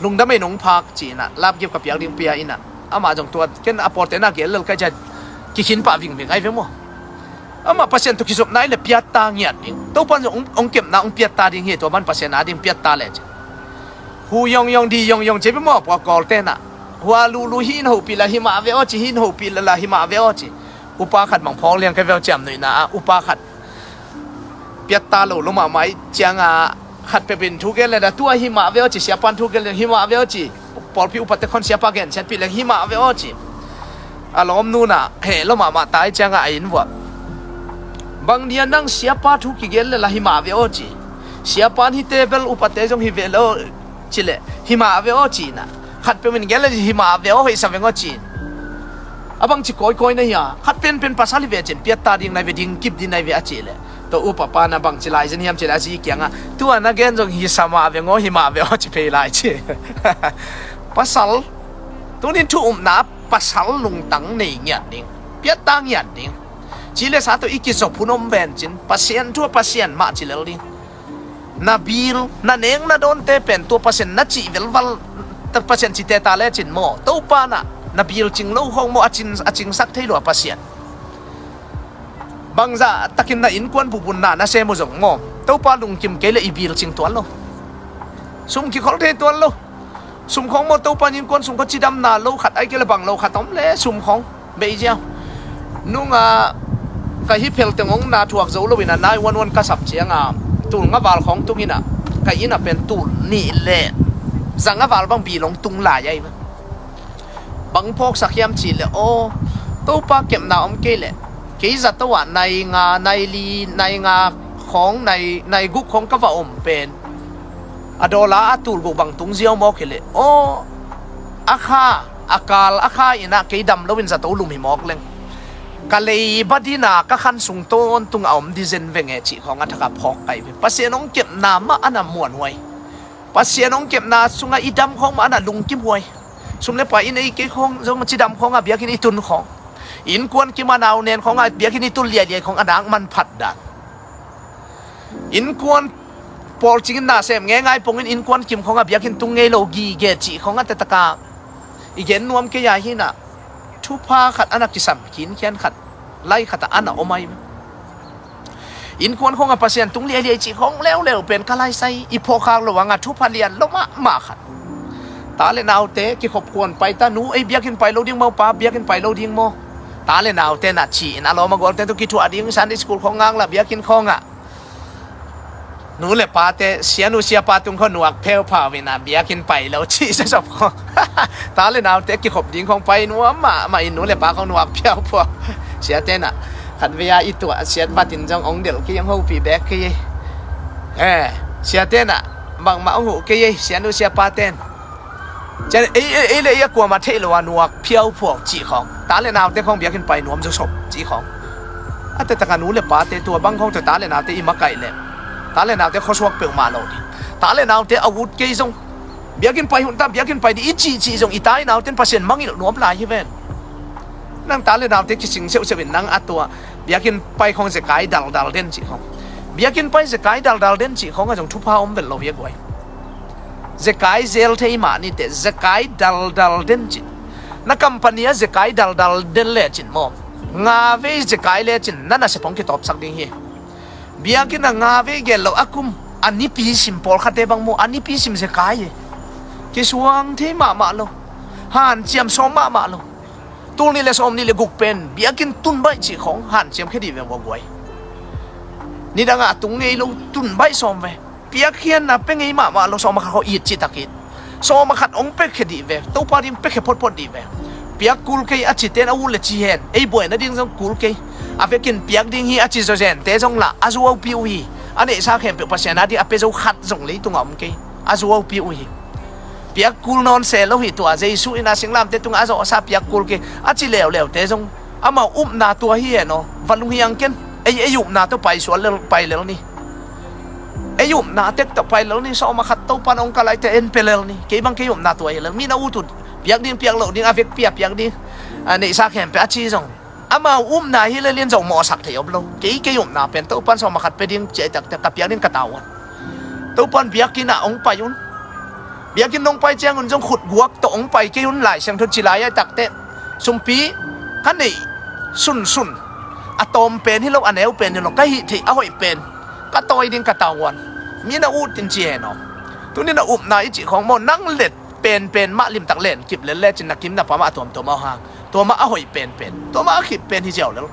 Lungdam ei nong phak ci inah, lapgip ka piak ding pia inah, amah zong tua ken a pawlte na gel lel kai cia, kikhin pah vingving ai ve maw. Amah Pasian tawh kizopna i le piatta ngiat ding. Topa in zong hong, hong kepna hong piatta ding hi, tua ban Pasian a ding piatta le ci. Hu yongyong di yongyong ci ve maw, pua kawlte nah. Hua luhluh hi in hopih la himah ve aw ci, hi in hopih la la himah ve aw ci. Upa khat bang phawk liang ka veu ciam nuihna ah, upa khat piatta lo lo mahmah i ciangah khat pepin thu gen le dah, tua himah ve aw ci, siapan thu gen le himah ve aw ci. Pawlpi upate khon siapa gen siatpih le himah ve aw ci. A lawmnu nah heh lo mahmah ta i ciangah a inn vuah, bang dia nang siapa thu kigen le la himah ve aw ci. Siapan hite bel upate zong hi ve lo ci le himah ve aw ci nah. Khat peuh in gen le himah ve aw, hoihsa veng aw ci. A bangci kawikawi na hia, khat penpen pasal hi ve cin, piatta ding nai ve, ding kip ding nai ve a ci le, tua upa pa na bangci lai zin hiam ci le a zi kiangah, tua na gen zong hisa mah veng aw, himah ve aw ci phei lai ci. Pasal tunin thu upna pasal lungtang nei ngiat ding, piatta ngiat ding. Ci le sa tawh i kizop hun om ven cin, Pasian thu a Pasian mah ci lel ding. Na bil, na neng na dawnte pen tua Pasian na cih velval, Pasian cite ta le cin maw, Topa nah na bil cing lo khawng maw, a cin, a cingsak thei lua Pasian. Bangzah takin na innkuan bup un na na sem uh zong maw, Topa lungkim kei le i bil cing tuan lo. Sum kikhol thei tuan lo. Sum khawng maw, Topa in innkuan sum khawng cidamna lo khat ai kei le bang lo khat om le sum khawng bei ziau. Nungah ka hi phel teng hong na thuak zo lo inah nai wan wan ka sap ciangah tul nga val khawng tung inah, ka innah pen tul nih le za nga val bang bil hong tung lai ahi. Bang phawksak hiam cih le aw, Topa kepna om kei le kei zato ah nai nga, nai li, nai nga khawng, nai, nai guk khawng ka va om pen a dollar a tul guk bang tung ziau mawk hi le aw, a kha, a kal a kha inah kei dam loin zato lum hi mawk leng, ka leiba dina ka khan sung tawntung a om di zen veng e cih khawng a thakah phawk kai ve. Pasian hong kepna mah a na muanhuai. Pasian hong kepna sungah i dam khawng mah a na lungkimhuai. Sum le pai i nei kei khawng zong cidam khawngah biakinn i tun khawng, innkuan kim a nau nen khawngah biakinn i tun liailiai khawng a nak manphat dan. Innkuan pawlcingin nasem ngeingai pongin innkuan kim khawngah biakinn tung ngei lo gige cih khawngah taktakah i gen nuam kei a hinah, thupha khat a na kisam khinkhian khat lai khatah a na om ahi. Innkuan khawngah Pasian tung liailiai cih khawng leuleu pen ka laisai i phawkkhak lo angah thupha lian lo mahmah khat. Ta le naute kikhop kuan pai ta, nu ei biakinn pai lo ding maw, pa biakinn pai lo ding maw? Ta le naute na ci-in a lawm a gualte tu kithuah ding, Sunday school khawng ngaklah biakinn khawngah nu le pate, sianu siapa tung khawng nuak pheuphau inah biakinn pai lo cih sasop khawng. Ta le naute kikhop ding khawng pai nuam mahmah in nu le pa khawng nuak phiauphau. Siate nah khatvei a i tuah siat batin zong ong delh kei, ong hopih bek kei ei. Eh, siate nah bangmah ong huh kei ei, sianu siapa ten. Cian ei, ei, ei le ei a kuamah theih lo a nuak phiauphuau cih khawng, ta le naute khawng biakinn pai nuam zawsop cih khawng. A taktakah nu le pate tua bang khawng tua ta le naute i makaih le ta le naute khuasuak peuhmah lo ding. Ta le naute a ut kei zong biakinn pai hun ta, biakinn pai dih i cih cih zong i ta i nauten Pasian mangilh nuam lai hi ven. Nang ta le naute kising seuhseuh in nang a tua biakinn pai khawng zekai daldal den cih khawng, biakinn pai zekai daldal den cih khawngah zong thupha om vel lo hi a guai. Zekai zel thei mah nite, zekai daldal den cin. Na company ah zekai daldal den lecin maw, nga vei zekai lecin na nasep hong kitawpsak ding hi. Biakinn ah nga vei gel lo a kum a nipi sim pawlkhatte bang maw, a nipi sim zekai hi. Kisuang thei mahmah lo, hanciam sawm mahmah lo. Tul nih le sawm nih le guk pen biakinn tun baih cih khawng hanciam khe dih veng ua guai. Nidangah a tung ngei lo, tun baih sawm ve. Piakkhiatna pia ngei mahmah lo, sawm a khat khawh it cihtak it. Sawm a khat hong piakhia dih ve. Topa ding piakhia photphot dih ve. Piak kul kei a cite in a ut le ci hen. Ei buaina ding zong kul kei. A vekin piak ding hi a ci zawzente zong lah a zuaupi uh hi. A neihsa khempeuh Pasian a ding a pia zo khat zong leitungah om kei. A zuaupi uh hi. Piak kul nawn se lo hi tua, Jesu in a singlamteh tungah a zawhsa piak kul kei a ci leuleute zong amau upna tua hi hen aw. Va lunghiang ken. Ei, ei upna tawh paisual lel, pai lel ni. Ei upna tek tawh pai lel ni, sawm a khat Topa in hong kal ahih teh en pia lel ni. Kei bang kei upna tua hi lel. Mi na ut uh, piak ding piak loh ding, a vekpi a piak ding, a neihsa khempeuh a ci zong amau upna hi lel in zong mawhsak thei om lo. Kei, kei upna pen Topa in sawm a khat pia ding ci ahih tak teh ka piak ding ka tavuan. Topa in biakinn ah hong pai un. Biakinn hong pai ciangun zong khutguak tawh hong pai kei un, Lai Siangtho ci lai ahih tak teh. Sumpi ka neih sunsun, a tawm pen hi lo, a neu pen hi lo, ka hih theih a hoih pen ka tawi ding ka tavuan. Mi na ut in ci hen aw. Tuni na upna i cih khawng maw, nang let penpen mah limtak len kip lel lecin na kim na pam ah a tuamtuam a hang, tua mah a hoih penpen, tua mah a khip pen hi ziau lel.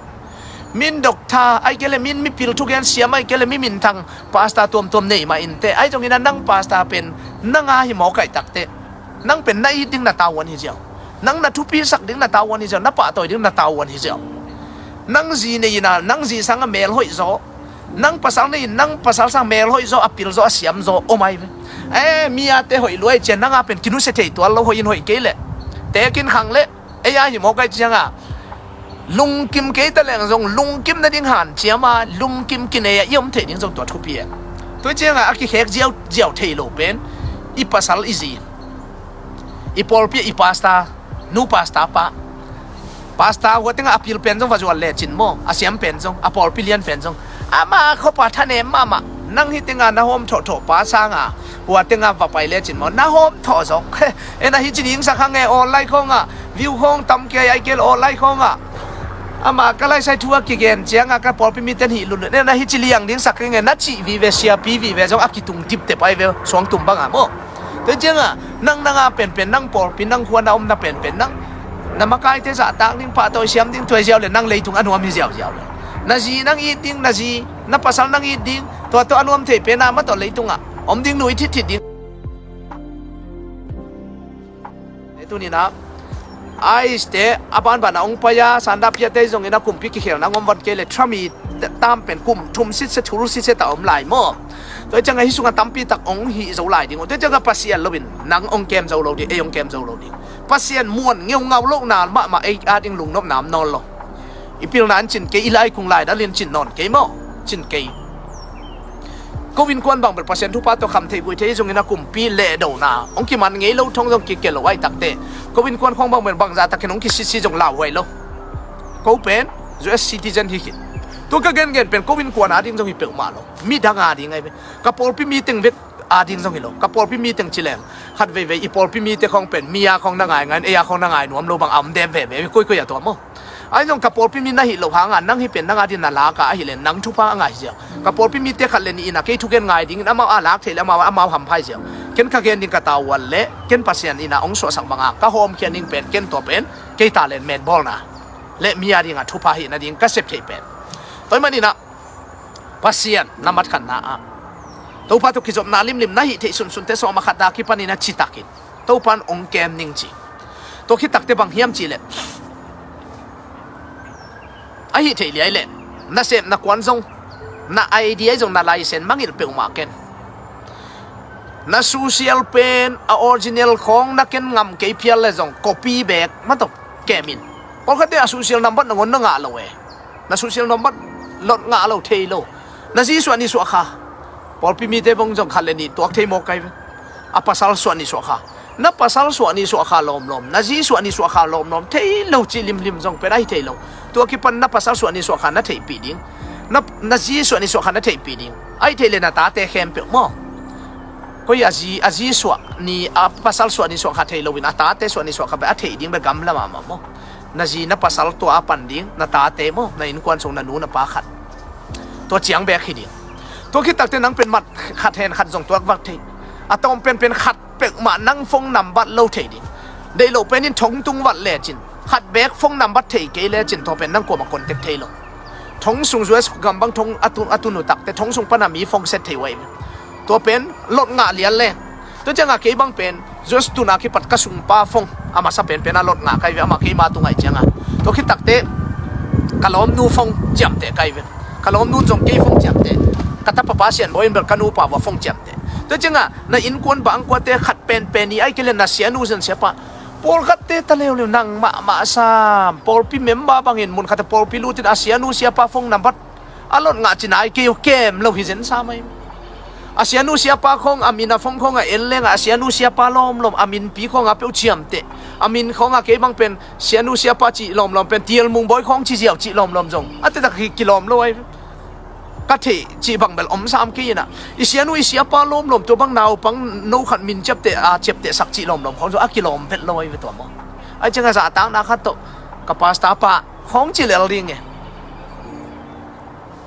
Min doctor ahih kei leh, min mipil thugen siam ahih kei leh, mi minthang pastor tuamtuam nei mah inteh. Ahi zongin a nang pastor pen nang a hi mawk ahih tak teh, nang pen na it ding na tavuan hi ziau. Nang na thupisak ding na tavuan hi ziau, na pahtawi ding na tavuan hi ziau. Nang zi nei in a, nang zi sangah mel hoih zaw, nang pasal nei in, nang pasal sang mel hoih zaw, a pil zaw, a siam zaw om ahi ve. Eh, mi ate hoih lua ahih ciang nang a pen kinusia thei tuan lo, hoih in hoih kei leh. Tekin khang leh, ei a hi mawk ahih ciangah lungkim kei ta leng zong lungkim nading hanciam a, lungkim kinei a i om theih ding zong tua thupi e. Tua ciangah a kikhek ziauziau thei lo pen i pasal i zi, i pawlpi ah i pastor nu, pastor pa. Pastor hua tengah a pil pen zong va zual lecin maw, a siam pen zong, a pawlpi lian pen zong, ama khuapa thanem mahmah. Nang hih tengah na hawm thawhthawh pa sangah hua tengah va pai lecin maw, na hawm thawh zong. En a hih ci dingsak hang e, online khawngah view khawng tam kei, ahih kei leh online khawngah ama ka laisai thu a kigen ciangah ka pawlpi mite in hih lunlun, en a hih ci liang dingsak hang e, na cih vive, siapi vive zong a kitung tiptep ahi ve, suangtum bangah maw. Tua ciangah nang, nang a penpen, nang pawlpi, nang khua na omna penpen, nang na makaite zahtak ding, pahtawi siam ding tuai ziau le, nang leitung a nuam hi ziauziau le. Na zi nang it ding, na zi na pasal nang it ding, tua tawh a nuam thei pen a, amah tawh leitungah om ding, nu i thitthit ding. Tuni na, aiste a banban a hong pai a, sanda piate zongin a kumpi kikhelna ngom van kei le, Trump i tam pen kum thum sitse, thul sitse ta om lai maw. Tua ciangah hih sungah tampi tak hong hih zo lai ding uh. Tua ciangah Pasian loin nang hong kem zo lo ding, ei hong kem zo lo ding. Pasian muan ngeungau lohna mahmah ei a ding lungnopna om nawn lo. I pilna in cin kei, i laikung laidal in cin nawn kei maw, cin kei. Ko innkuan bang bel Pasian thupha tawh kham thei guih thei zongin a kumpi lehdona hong kiman ngei lo, thong zong kike lo ahih takteh, ko innkuan khawng bang bel bangzah takin hong kisitsi zong lauhuai lo. Ko pen U S citizen hi khin. Tua ka gengen pen ko innkuan ading zong hi peuhmah lo, midang ading ahi ve. Ka pawlpi meeting bek ading zong hi lo. Ka pawlpi meeting ci leng, khat veivei i pawlpi mite khawng pen mi a khawng na ngaingai, ei a khawng na ngai nuam lo bang a om dem veve, koikoi a tua maw. Ahi zong ka pawlpi mi na hih loh hangah nang hih pen nang adin na lak a, ahih leh nang thupha a ngah hi ziau. Ka pawlpi mite khat le nih in a kei thugen ngai dingin amau a lak theih leh amau, amau hampha hi ziau. Ken ka gen ding ka tavuan le ken Pasian in a hong suahsak banga ka hawmkhia ning pen, ken tua pen kei talent metbawlna le mi a dingah thupha hih nading ka sep theih pen. Tua ahih manin a Pasian na matkhatna ah Topa tawh kizopna limlim na hih theih sunsunte sawm a khat a kipanin a citakin Topa in hong kem ning ci. Tua khit takte bang hiam cihleh, ahih theih liai leh nasep na kuan zong, na I D ahi zong, na license mangngilh peuhmah ken. Na social pen a original khawng na ken ngam kei phial leh zong copy beek mah tawh kem in. Pawlkhatte a social number nangawn na ngah lo e. Na social number lot ngah lo, thei lo. Na zi suah ni suah kha. Pawlpi mite bang zong khat le nih tuak thei mawk ahi ve. A pasal suah ni suah kha. Na pasal suah ni suah kha lawmlawm, na zi suah ni suah kha lawmlawm, thei lo cih limlim zong pen ahi thei lo. Tua kipan na pasal suah ni suah kha na theihpih ding, na, na zi suah ni suah kha na theihpih ding. Ahi thei leh na tate khempeuh maw. Koi a zi, a zi suah ni, a pasal suah ni suah kha thei loin a tate suah ni suah kha pen a theih ding bek gamla mahmah maw. Na zi na pasal tua a pan ding, na tate maw, na innkuan sung na nu na pa khat. Tua ciang beek hi ding. Tua khit takte nang pen mat khat hen khat zong tuak vak thei. A tawm penpen khat peuhmah nang phone number lo thei ding. Deih loh penin thong tung vat lecin, khat beek phone number thei kei lecin, tua pen nang kuamah contact thei lo. Thong sung U S gam bang thong a tun, a tun uh takte thong sung pana mi phone set thei uh ahi ve. Tua pen lot ngah lian le. Tua cianga kei bang pen U S tun a kipat ka sungpa phone a masa penpen a lot ngah ka hi ve, amah keima tungah ahi cianga. Tua khit takte ka lawmnu phone ciamteh ka hi ve. Ka lawmnu zong kei phone ciamteh. Ka tapa Pasian Bawi in bel ka nupa uh a phone ciamteh. Tua cianga na innkuan bangkuate khat penpen i ahi kei le na sianu zan siapa pawlkhatte ta leuleu nang mahmah sam. Pawlpi member bangin mun khatte pawlpi lutin a sianu siapa phone number a lot ngah cina ahi kei uh kem lo hi zen sam ahi. A sianu siapa khawng a min a phone khawng a en lenga a sianu siapa lawmlawm a minpi khawng a peuh ciamteh. A min khawng a kei bang pen sianu siapa cih lawmlawm pen Tial Mung Bawi khawng ci ziau cih lawmlawm zong a tetak hi kilawm lo ahi. Ka theih cih bang bel om sam kei inah i sianu i siapa lawmlawm tua bang naupang no khat min ciapteh a ciapteh sak cih lawmlawm khawng zong a kilawm vet lo ahi ve tua maw. Ahi cianga zahtakna khat tawh ka pasta pa khawng ci lel ding e.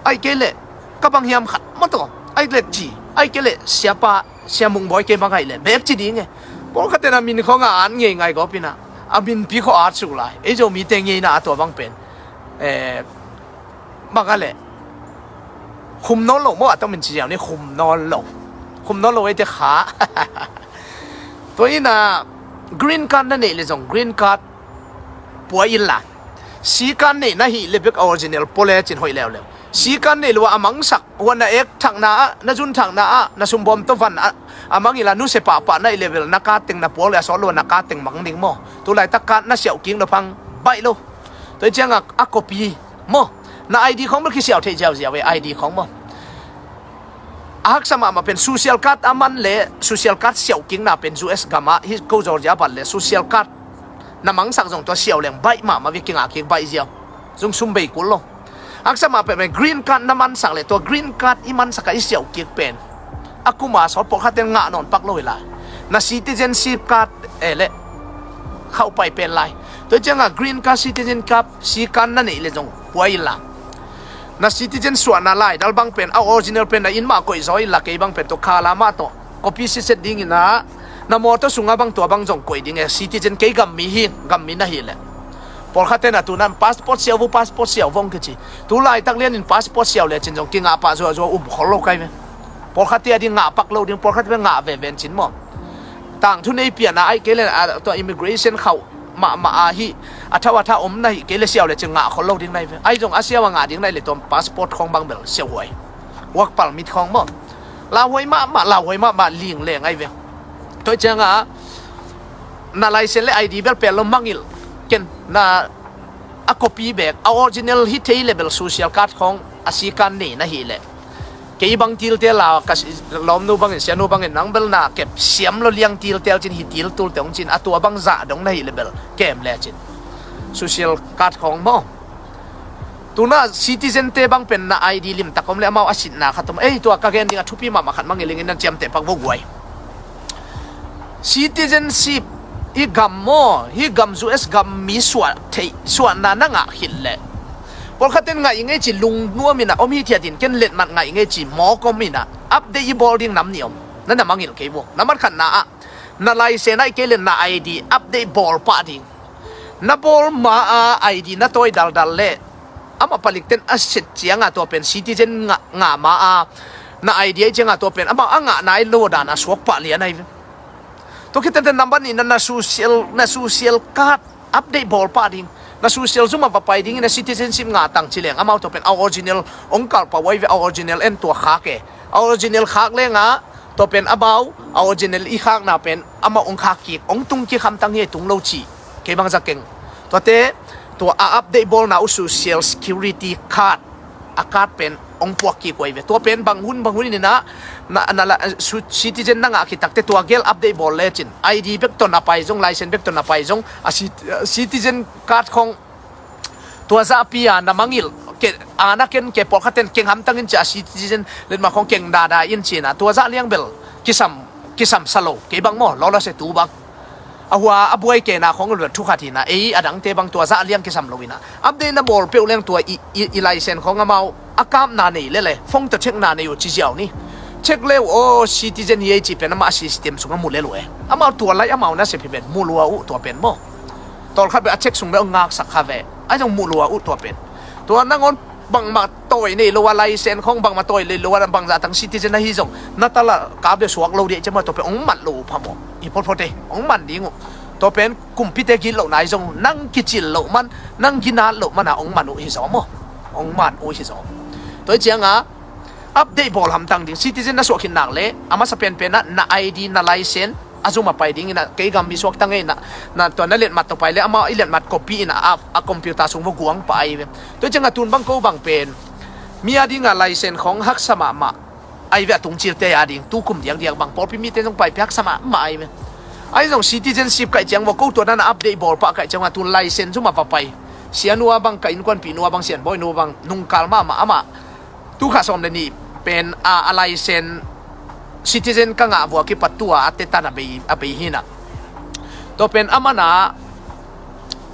Ahi kei leh ka bang hiam khat maw tawh ahi leh ci ahi kei leh siapa Sia Mung Bawi kei bang ahi leh bek ci ding e. Pawlkhatte na min khawng a an ngei ngai gawp inah a minpi khawng a at suk lai ei Zomite ngeina a tua bang pen. Eh, bang a leh khum nawn lo maw a tawh min ci ziau ni khum nawn lo. Khum nawn lo ei te kha. Tua inah green card na neih le zong green card pua illa. C card neih na hih le bek original pua le cin hoih leuleu. C card neih lua a mangsak hua na ek thakna ah na zun thakna ah na sumbawm tawh van ah a mang illa nuse pahpah na ih le bel na card teng na puak le a sawt lua na card teng mang ding maw. Tulaitak card na siauh kik na phang baih lo. Tua cianga a copy maw na I D khawng bel kisiau theih ziauziau e I D khawng maw. A haksa mahmah pen social card a man le social card siauh kikna pen U S gam ah hi ko Georgia pan le social card na mangsak zong tua siau leng baih mahmah ve kingah kik baih ziau. Zong sum bei kul lo. Haksa mahmah pen green card na mansak le tua green card i mansak a i siauh kik pen a kuma sawt pawlkhatte ngah nawn pak lo hi lai. Na citizenship card eh le khauh pai pen lai. Tua cianga green card citizen card C card na neih le zong pua illa. Na citizen suahna laidal bang pen a original pen na inn mah koih zaw illa kei bang pen tua khala mah tawh copy siset ding inah na mawtaw sungah bang tua bang zong koih ding e citizen kei gammi hi gammi na hi leh. Pawlkhatte na tuna passport siau vo passport siau vong kici. Tulaitak lianin passport siau le cin zong kingah pah zuazua um khol lo kai ve. Pawlkhatte a ding ngah pak lo ding pawlkhatte pen ngah veven cin maw. Tangthu nei piana ahi kei le tua immigration khauh mahmah a hi a thau a tha om na hi kei le siau le cin ngah khol lo ding na hi ve. Ahi zong a siau a ngah ding na hi le tua passport khawng bang bel siauhuai work permit khawng maw. Lauhuai mahmah lauhuai mahmah ling leng ahi ve. Tua cianga na license le I D bel pel lo mangilh ken na a copy bek a original hi thei le bel social card khawng a C card nei na hi le. Kei bang tiltel a ka lawmnu bangin sianu bangin nang bel na kep siam lo liang tiltel cin hi tiltulte hong cin a tua bang zah dong na hi le bel kem le cin. Social card khawng maw. Tuna citizen te bang pen na I D limtak om le amau a sitna khat om ei tua ka gen ding a thupi mahmah khat mangilh ingin nan ciamteh pak vo guai. Citizenship i gam maw hi gam U S gam mi suah theih suahna na ngah khit leh. Pawlkhatten ngah i ngei ci lungnuam inah om hi thiatin ken letmat ngah i ngei ci mawk om inah update i bawl ding nam nih om. Na na mangilh kei vo na mat khatna ah na license ahi kei le na I D update bawl pah ding. Na bawl ma a I D na tawi daldal le amah palikten a set cianga tua pen citizen ngah, ngah ma a na I D ahi cianga tua pen amah a ngah nai lo dana suak pah lian ahi. Tua khitente number nihna na social, na social card update bawl pah ding na social zum a va pai dingin a citizenship ngah tang ci leng amau tua pen a original ong kalh pah uai ve a original en tua khak e a original khak lenga tua pen amau a original i khakna pen amah ong khak kik ong tung kik hamtang hi tung lo ci kei bang za keng. Tuate tua a update bawlna uh social security card a card pen ong puak kik uai ve tua pen bang hun bang hun inah na, na la, su, citizen na ngah khit takte tua gel update bawl lecin I D bek tawh na pai zong license bek tawh na pai zong a cit, citizen card khawng tua zahpi a na mangilh ke a na ken ke pawlkhatten keng hamtangin cia a citizen letmat khawng keng dada in cina tua zah liang bel kisam, kisam sa lo kei bang maw lawla se tu bang. A hua a buai kena khawng luat thukhat hina ei a dangte bang tua zah liang kisam lo ina update na bawl peuh leng tua i, i, i license khawng amau a kapna nei lele phone tawh checkna nei uh ci ziau ni. Check le uh aw citizen hi ei ci pen amah a system sungah mu lel uh e amau tua lai amau na sep hi ven mu lua uh tua pen maw. Tawlkhat beh a check sung beh a ngaksak kha ve ai zong mu lua uh tua pen. Tua nangawn Bangmah tawi nei lo a, license khawng bangmah tawi nei lo a, bangzah tang citizen ahi zong na tala kap le suak lo dih ciang mah, tua pen hong man lo uh phamawh hi photphot e. Hong man ding uh. Tua pen kumpite gitlohna ahi zong nang kicil loh man, nang ginat loh man a hong man uh hi zaw maw. Hong man uh hi zaw. Tua hi cianga update bawl hamtang ding, citizen na suah khit nak le a masa penpen ah na I D na license a zum a pai ding in ah, kei gam mi suakta ngei na, na tua na letmat tawh pai le amau i letmat copy in ah, a, a computer sung va guang pah ahi ve. Tua cianga tun bang ko bang pen mi a dinga license khawng haksa mahmah ahi ve, a tungcilte a ding tu kum diakdiak bang pawlpi mite zong paipih haksa mahmah ahi ve. Ahi zong citizenship kaih ciang vua ko tua dan a update bawl pah kaih ciang a tun license zum a va pai. Sianu a bang, ka innkuanpih nu a bang, sianbawi nu a bang, nungkal mahmah amah tu kha sawm le nih pen a, a license citizen ka ngah vua kipat tua a tetan a bei, a bei hi na. Tua pen a man a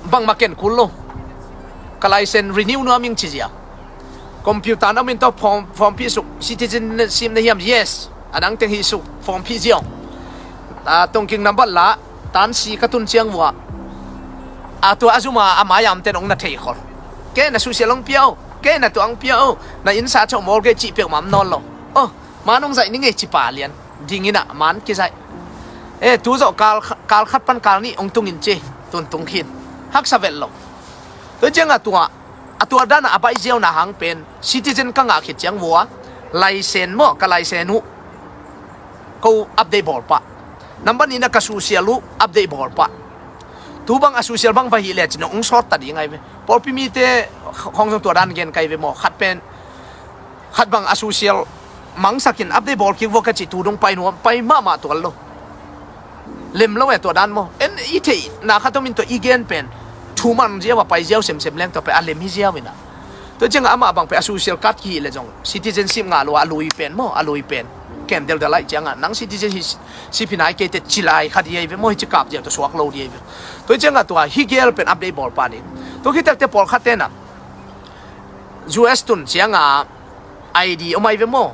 bangmah ken kul lo. Ka license renew nuam ing ci zia. Computer na min tawh form, form phih suk, citizenship na hiam? Yes. A dang teng hih suk, form phih ziau. A, tongking nambat la, tansi ka tun ciang vua. A tua a zuma a maiam ten hong na thei khol. Ke na susia long piau, ke na tuang piau, na insa chok mortgage cih peuhmah om nawn lo. Oh, ma nong zaih ni ngei ci pa lian. Ding in ah man kizaih. E, tu zawh kal, kal khat pan kal nih hong tung in ci. Tun tung khin. Haksa velh lo. Tua ciang a tua, a tua dan a a baih ziau na hang pen citizen ka ngah khit ciang vua license maw, ka license uh ko update bawl pah. Nambat nih na ka social uh update bawl pah. Tu bang a social bang va hih le cin hong sawt ta ding ahi ve. Pawlpi mite khawng zong tua dan gen kai ve maw. Khat pen khat bang a social mangsakin update bawl kik vua ka cih tu dong pai nuam, pai mahmah tual lo. Lem lo e tua dan maw. En i theihna khat om in tua i gen pen thu man ziau a pai ziau semsem leng tua pen a lem hi ziau in ah. Tua ciang amah bang pen a social card kihih le zong citizenship ngah lo a, a lui pen maw, a lui pen kem deldel aih ciang a nang citizenship hi nai kei teh ci lai kha di ahi ve maw, hi ci kap ziau tua suak lo di ahi ve. Tua ciang a tua hi gel pen update bawl pah ding. Tua khit tak teh pawlkhat ten ah U S tun ciang a I D om ahi ve maw.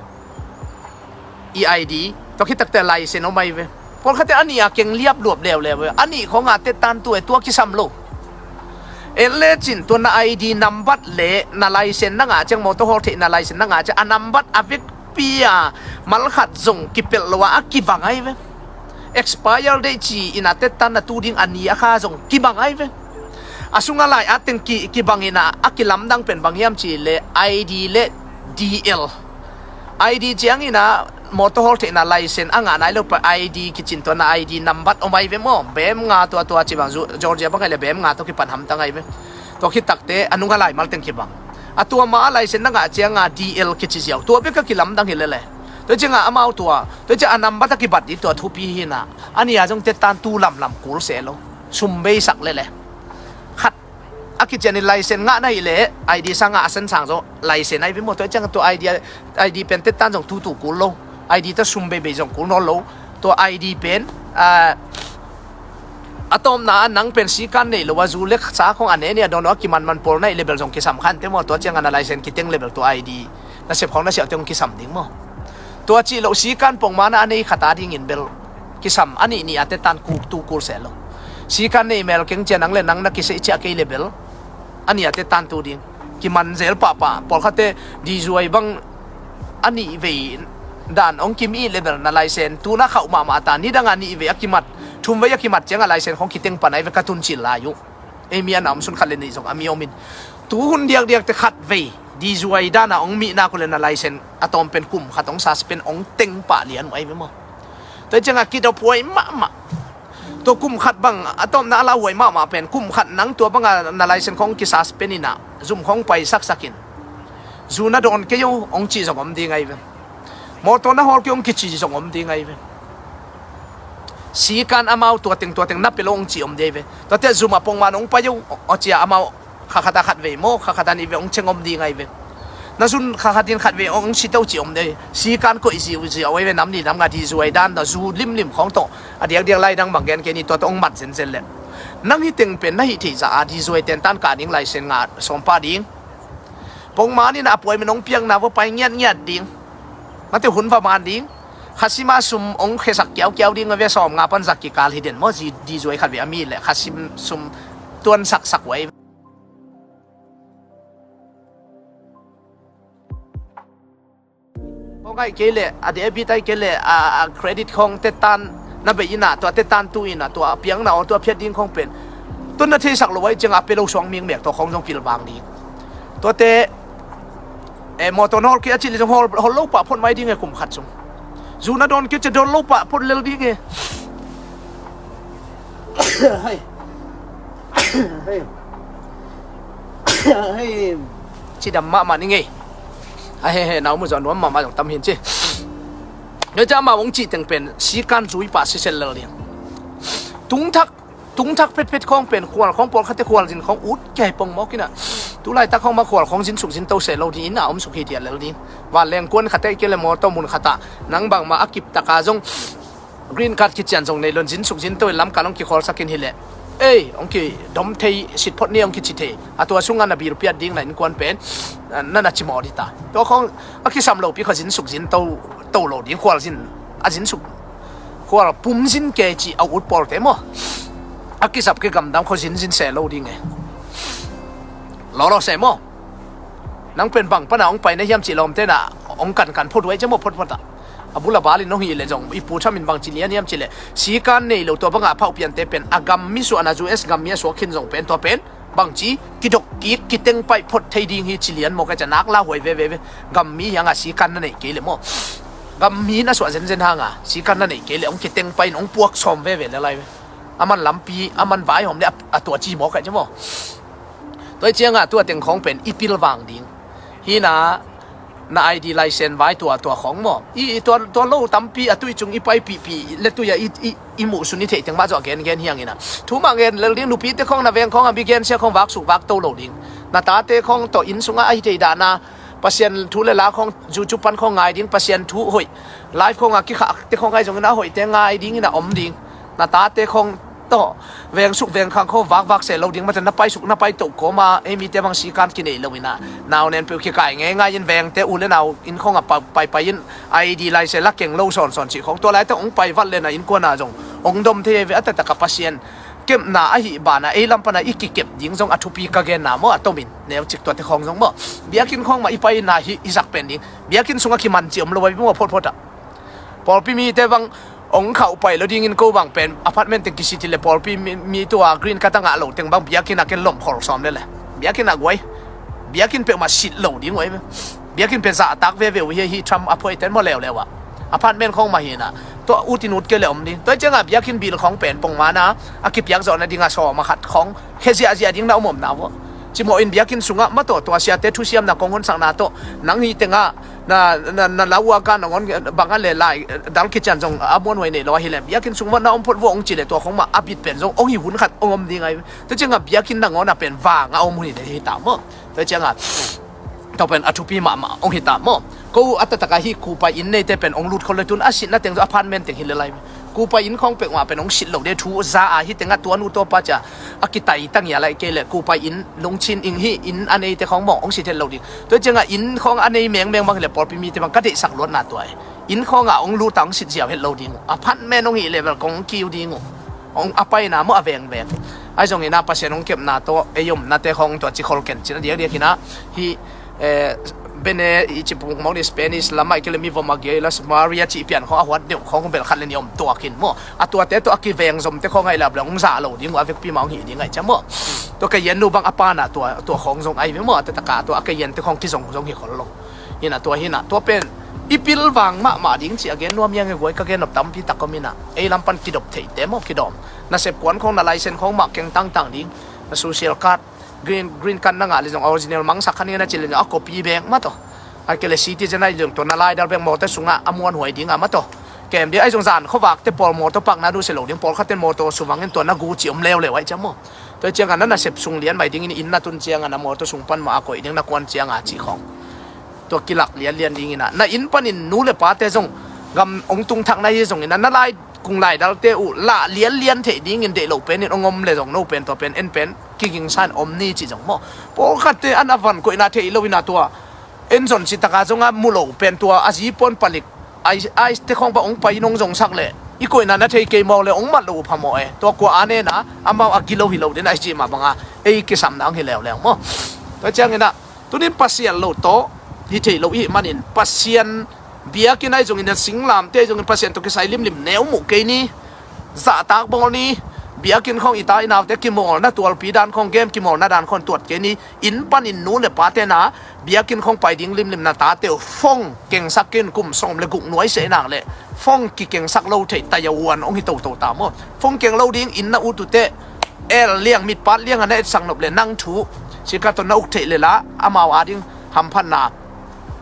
I I D, tua khit tak teh license om ahi ve. Pawlkhat teh a nih a keng liap luap leuleu ve. A nih khawng a tetan tu e, tua kisam lo. En le cin tua na I D nambat le na license na ngah ciang, motor hawl theih na license na ngah ciang a nambat a vekpi a mal khat zong kipelh lo a, a kibang ahi ve. Expire date ci in a tetan na tu ding a ni a kha zong kibang ahi ve. A sung a lai a teng ki, kibang in a, a kilamdang pen bang hiam ci le I D le D L. I D ciang in a motor hawl theihna license a ngah nai lo pen I D kicin tua na I D nambat om ahi ve maw. Bem nga tua tua ci bang Georgia bang ahi le bem nga tua kipan hamtang ahi ve. Tua khit tak teh a nung a lai mal teng kibang. A tua ma a license na ngah ciang a D L kici ziau. Tua bek a kilamdang hi lele. Tua ciang a amau tua, tua ciang a nambat a kibat ding tua thupi hi na. A nih a zong tetan tu lamlam kul seh lo. Sum bei sak lele. Khat a kician in license ngah na hi le I D sang a, a sen sang zong license ahi ve maw. Tua ciang tua I D, I D pen tetan zong tutu kul lo. I D ta sum bei bei zong kul nawn lo. Tua I D pen a, a tawpna a nang pen sikan nei lo a, zu le sa khawng a ne ne a dawn lo a kimanman pawl na hih le bel zong kisam khan te maw. Tua ciang a na license kiteng le bel tua I D na sep khawng na siah te hong kisam ding maw. Tua cih loh sikan pongman a a nei khat a dingin bel kisam, a nih nih a tetan kuk tu kul seh lo. Sikan nei mel keng ciang nang le nang na kiseh ciah kei le bel a nih a tetan tu ding. Kiman zel pahpah, pawlkhat teh D U I bang a nih vei dan hong kim ih le bel na license tu na khauh mahmah ta, nidang a nih vei a kimat, thum vei a kimat ciang a license khawng kiteng pan ahi ve ka tun cil lai uh. Ei mi a na om sun khat le nih zong a mi om in. Tu hun diakdiak teh khat vei D U I dan a hong mih nak uh le na license a tawm pen kum khat hong suspend hong teng pah lian uh ahi ve maw. Tua ciang a kidop huai mahmah. Tua kum khat bang a tawpna a lauhuai mahmah pen kum khat nang tua bang a na license khawng kisuspend in a, zum khawng pai saksak in, zu na dawn kei uh hong cih zong om ding ahi ve. Motor na hawl kei uh hong kici zong om ding ahi ve. Sikan amau tua teng tua teng na pe lo hong cih om ding ahi ve. Tua teh zum a pongman hong pai uh, aw ci a amau kha khat a khat vei maw, kha khat a nih vei hong ceng om ding ahi ve. Na zun kha khat in khat vei hong si to cih om ding ahi. Sikan koih ziauziau ahi ve, nam nih nam nga D U I dan na zu limlim khawng tawh. A diakdiak lai dang bang gen kei ni, tua tawh hong mat zenzen leh. Nang hi teng pen na hih theih zah a D U I ten tan kah ding, license ngah sawm pah ding. Pongman in a appointment hong piakna va pai ngiatngiat ding. Mate hun va man ding. Kha sim a sum hong khesak kiaukiau ding a ve, sawm nga pan zak kikal hi den maw, D U I khat vei a mi le kha sim sum tuan saksak uh ahi ve. Ngai kei le a debit ai kei le a credit khong tetan na bei ina tua tetan tu ina tua piang na tua phiat ding khong pen tun na theisak lo ai ciang a pe lo suang ming mek tua khong zong pilvang ding. Tuate e motor hol kei a cih le zong hol lo pah phot mai ding e kum khat sung. Zu na don kei cia don lo pah phot lel ding e. Hai. Hai. Hai. Cidam mahmah ni ngei. A he he nau mu zong nuam mahmah zong tam hin ci. Nyo ca ma wong cih teng pen sikan zui pah sisel lel ding. Tungthak tungthak phetphet khawng pen khual khawng pawlkhatte khualzin khawng ut kei pong mawk ina. Tulaitak khawng ma khual khawng zinsuk zinto seh lo ding ina omsuk hi tiah lel ding. Vanleng kuan khatte kei le mawtaw mun khatah nang bangmah a kiptaka zong green card kician zong nei lon zinsuk zinto in lamkal hong kikholsakin hileh ei hong kidom thei sitphot ni hong kici thei a tua sungah na bilpiat ding na innkuan pen na na cimawh dita. Tua khawng a kisam lopi kha zinsuk zinto to lo ding khualzin a zinsuk khual pumzin kei cih a ut pawlte maw? A kisap kei gamdang khaw zinzin seh lo ding e. Lawlaw seh maw? Nang pen bang pana hong pai na hiam cih lawmte na hong kankan phot uh ai cia maw photphot ah. A bula balin hong hih le zong i pu thamin bang ci lian hiam cih le sikan nei lo tua bangah phauh piante pen a gam mi suahna U S gam mi a suak khin zong pen tua pen bangci kidok kik kiteng paih phot thei ding hi ci lian maw ka ca nak lauhuai veve ve. Gam mi hiangah sikan na neih kei le maw? Gam mi na suah zenzen hanga sikan na neih kei le hong kiteng paih in hong puak sawm veve le lai ve. A man lampi a man vaihawm le a tua ci maw ka ci maw? Tua i ciangah tua teng khawng pen i pilvang ding hina. Na I D license vai tua tua khawng maw i tua lo tampi a tui cung i paipihpih le tui a i i muhsun i theih teng mah zawh gengen hiangin a thumah ngen lel ding. Nupite khawng na veng khawng a mi gensia khawng vaksuk vakto lo ding. Na tate khawng tawh inn sungah a hi thei dahna Pasian thu le la khawng zucu pan khawng ngai ding. Pasian thu hoih life khawng a kikhahte khawng ai zongin a hoihte ngai dingin a om ding. Na tate khawng tawh vengsuk vengkhang khawng vakvak seh lo ding. Mate na paisuk na paito kawma ei mite bang sikan kinei lo ina nau nen peuh kikai ngeingai in vengte u le nau inn khawng a paipai in I D license la keng lo sawnsawn cih khawng tua laite hong pai vat lena innkuana zong hong dom thei ve. A taktak a Pasian kepna ahi bana ei lam pana i kikep ding zong a thupi ka genna maw a tomin neucik tuate khawng zong maw? Biakinn khawng mah i pai ina hi i zak pen ding. Biakinn sungah kiman ci om lo ai maw photphot ah. Pawlpi mite bang hong khauh pai lo dingin ko bang pen apartment teng kisiti le pawlpi mi tua green card a ngah lo teng bang biakinn a ken lom khol sawm le le biakinn a guai. Biakinn peuhmah sit lo ding uai. Biakinn pen zahtak veve uh hi hi Trump a phuai ten maw leuleu ah. Apartment khawng mah hina tua utin ut kei le om ding. Tua ciangah biakinn bil khawng pen pongmana a kipiak zawhna dingah sawm a khat khawng khe ziahziah ding na om om na vua. Cimawh in biakinn sungah mataw tua siate thusiamna kong honsakna tawh nang hi tengah na na na lau a ka nangawn bangah le lai dal kician zong a muanhuai nei lo ahileh biakinn sung mah na om phot vua hong ci le tua khong mah a bit pen zong hong hi hun khat hong om ding ai. Tua ciangah biakinn nangawn a pen vang a om hun hi le hi ta maw? Tua ciangah tua pen a thupi mahmah hong hi ta maw? Ko a taktak a hi kupa inn neite pen hong lut khol le tun a sitna teng zong apartment teng hi le lai. Kupa inn khawng peuhmah pen hong sit lo de thu za a hi tengah tua nu tua pa cia a kitai tang ia lai kei le kupa inn lungchin ing hi inn a neite khawng mawh hong sit het lo ding. Tua ciangah inn khawng a nei mengmeng bang hi le pawlpi mite bang ka deihsak luatna tua e. Inn khawngah hong lut a hong sit ziau het lo ding uh. Apartment hong hi le bel kong kiu ding uh. Hong a paina mawh a vengveng. Ai zongin a Pasian hong kepna tawh ei omnate khawng tua ci khol ken cin a diakdiak ina hi. Bene i cipuk mawk ni Spanish lamah i kile mi vom a gia i la Samaria cih pian khawng a huat deuh khawng bel khat le ni om tuakin maw? A tuate tawh a kiveng zomte khawng a i lap le hong zah lo ding uh a vekpi mah hong hih ding a i cia maw? Tua ka ian nu bang a pana tua tua khawng zong a i ve maw? A tataka tua a ka iante khawng kizong zong hi khol lo. Hina tua hina tua pen i pilvang mahmah ding cih a gen nuam iang e guai ka gen nop tampi tak om ina ei lam pan kidop theite maw kidawm. Na sepkuan khawng na license khawng mah keng tangtang ding. Na social card green green card na ngah le zong original mangsak khan ina cil le zong a copy beng mataw. A kele citizen ai zong tua na laidal beng mawtaw sungah a muanhuai ding a mataw. Kem ding ai zong zan khuavakte pawl mawtaw pakna duh se lo ding pawlkhatte mawtaw suvangin tua na gu ci om leuleu ai cia maw? Tua ciangah na nasep sung lian mai dingin inn na tun ciangah na mawtaw sung pan mah a koih ding na kuan ciangah cih khawng tua kilak lianlian dingin ah na inn panin nu le pate zong gam hong tungthakna hi zongin ah na lai kung laidalte uh lah lianlian theih dingin deih lo penin hong om le zong no pen tua pen en pen kigingsa in om ni cih zong maw? Pawlkhatte an a van koihna theih lo inah tua en zon citaka zongah mu lo pen tua a zi pawn palik ai te khawng bang hong pai in hong zongsak leh i koihna na thei kei mawk le hong mat lo uh phamawh e. Tua kua a nena amau a gilo hi lo den a i cih mah banga ei kisapna hong hi leuleu maw? Tua cianginah tunin Pasian lo tawh hi thei lo ihih manin Pasian Biakinn ahi zongin a singlamteh ahi zongin Pasian tawh kisai limlim neu muh kei ni. Zahtak bawl ni. Biakinn khawng i ta i naute kimawlna tualpi dan khawng, game kimawlna dan khawng tuat kei ni. Inn panin nu le pate na biakinn khawng pai ding limlim na tate uh phone kengsak kei un. Kum sawm le guk nuai seh nak leh phone kikengsak lo theih taya uan hong hi toto ta maw. Phone keng lo ding. Inn na ut uh teh el liang, mitpat liang a na etsak nop leh nang thu sika tawh na uk theih leh la amau ading hamphatna.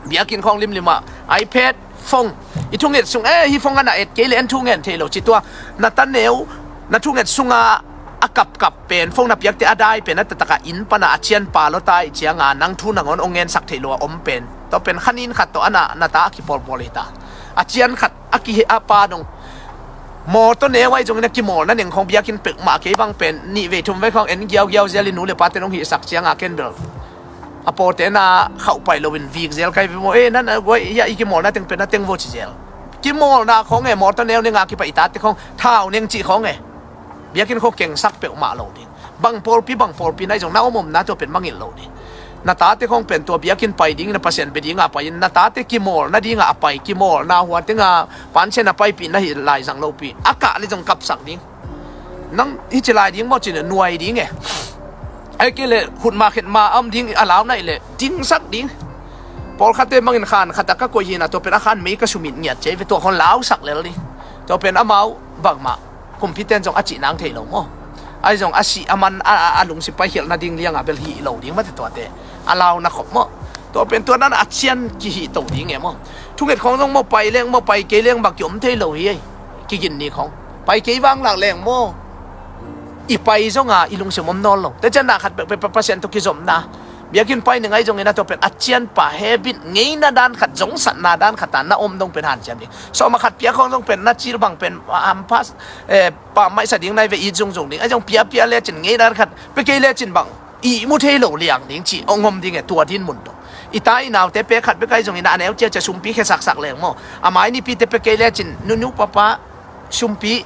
Biakinn khawng limlim ah iPad, phone, i thunget sung, eh, hih phone a na et kei leh en thungen thei lo ci tua. Na ta neu na thunget sunga a kapkap pen, phone na piakte a dai pen a taktak a inn pana a cian pa lo ta i cianga nang thu nangawn hong ngensak theih lo a om pen, tua pen khanin khat tawh a na, na ta a kipawlpawl hi ta. A cian khat a kihe a pa dong mawtaw neu ahi zongin a kimawlna neng khawng biakinn peuhmah kei bang pen nih vei thum vei khawng en giaugiau zel i nu le pate nong hihsak cianga ken bel a pawte na khauh pai loin vik zel kai ve maw. Eh, nan a guai, hiah i kimawlna teng pen na teng vo ci zel. Kimawlna khawng e, mawtaw neu neng a kipai i tate khawng thau neng cih khawng e. Biakinn khawng kengsak peuhmah lo ding. Bang pawlpi bang pawlpi na ahi zong na om omna tua pen mangngilh lo ding. Na tate khawng pen tua biakinn pai dingin a Pasian bia dinga pai in, na tate kimawlna dinga a pai, kimawlna hua tenga pansian a paipih na hi lai zang lopi. A kah le zong kapsak ding. Nang hi ci lai ding maw cin nuai ding e. Ai kei le khutma khetma a om ding a lau naih le dingsak ding. Pawlkhatte mangin khan khat a ka koih hina tua pen a khan mei ka sumit ngiat cei ve, tua khawng lausak lel ding. Tua pen amau bangmah kumpiten zong a cih nang thei lo maw. Ahi zong a sih a man a, a, a lungsim paikhialhna ding lianga bel hih lo ding mate tuate a launa khop maw. Tua pen tua nan a cian kihih to ding e maw. Thunget khawng zong maw pai leng maw pai kei leng bang kiom thei lo hi ei. Kigin ni khawng pai kei vang lak leng maw. I pai zonga i lungsim om nawn lo. Te cianna khat pekpek Pasian tawh kizomna. Biakinn pai ning ahi zongin a tua pen a cianpa habit ngeina dan khat, zongsatna dan khat a na om dong pen hanciam ding. Sawma khat pia khawng zong pen na cil bang pen, ah, hampas, eh, pammaihsa ding nai ve it zungzung ding. Ahi zong piapia lecin ngeina dan khat pia kei lecin bang ihmu thei lo liang ding ci hong om ding e tua din mun dong. I ta i naute pia khat pia kai zongin a neu ciacia sumpi khia saksak leng maw. A mai nipite pia kei lecin nunu papa sumpi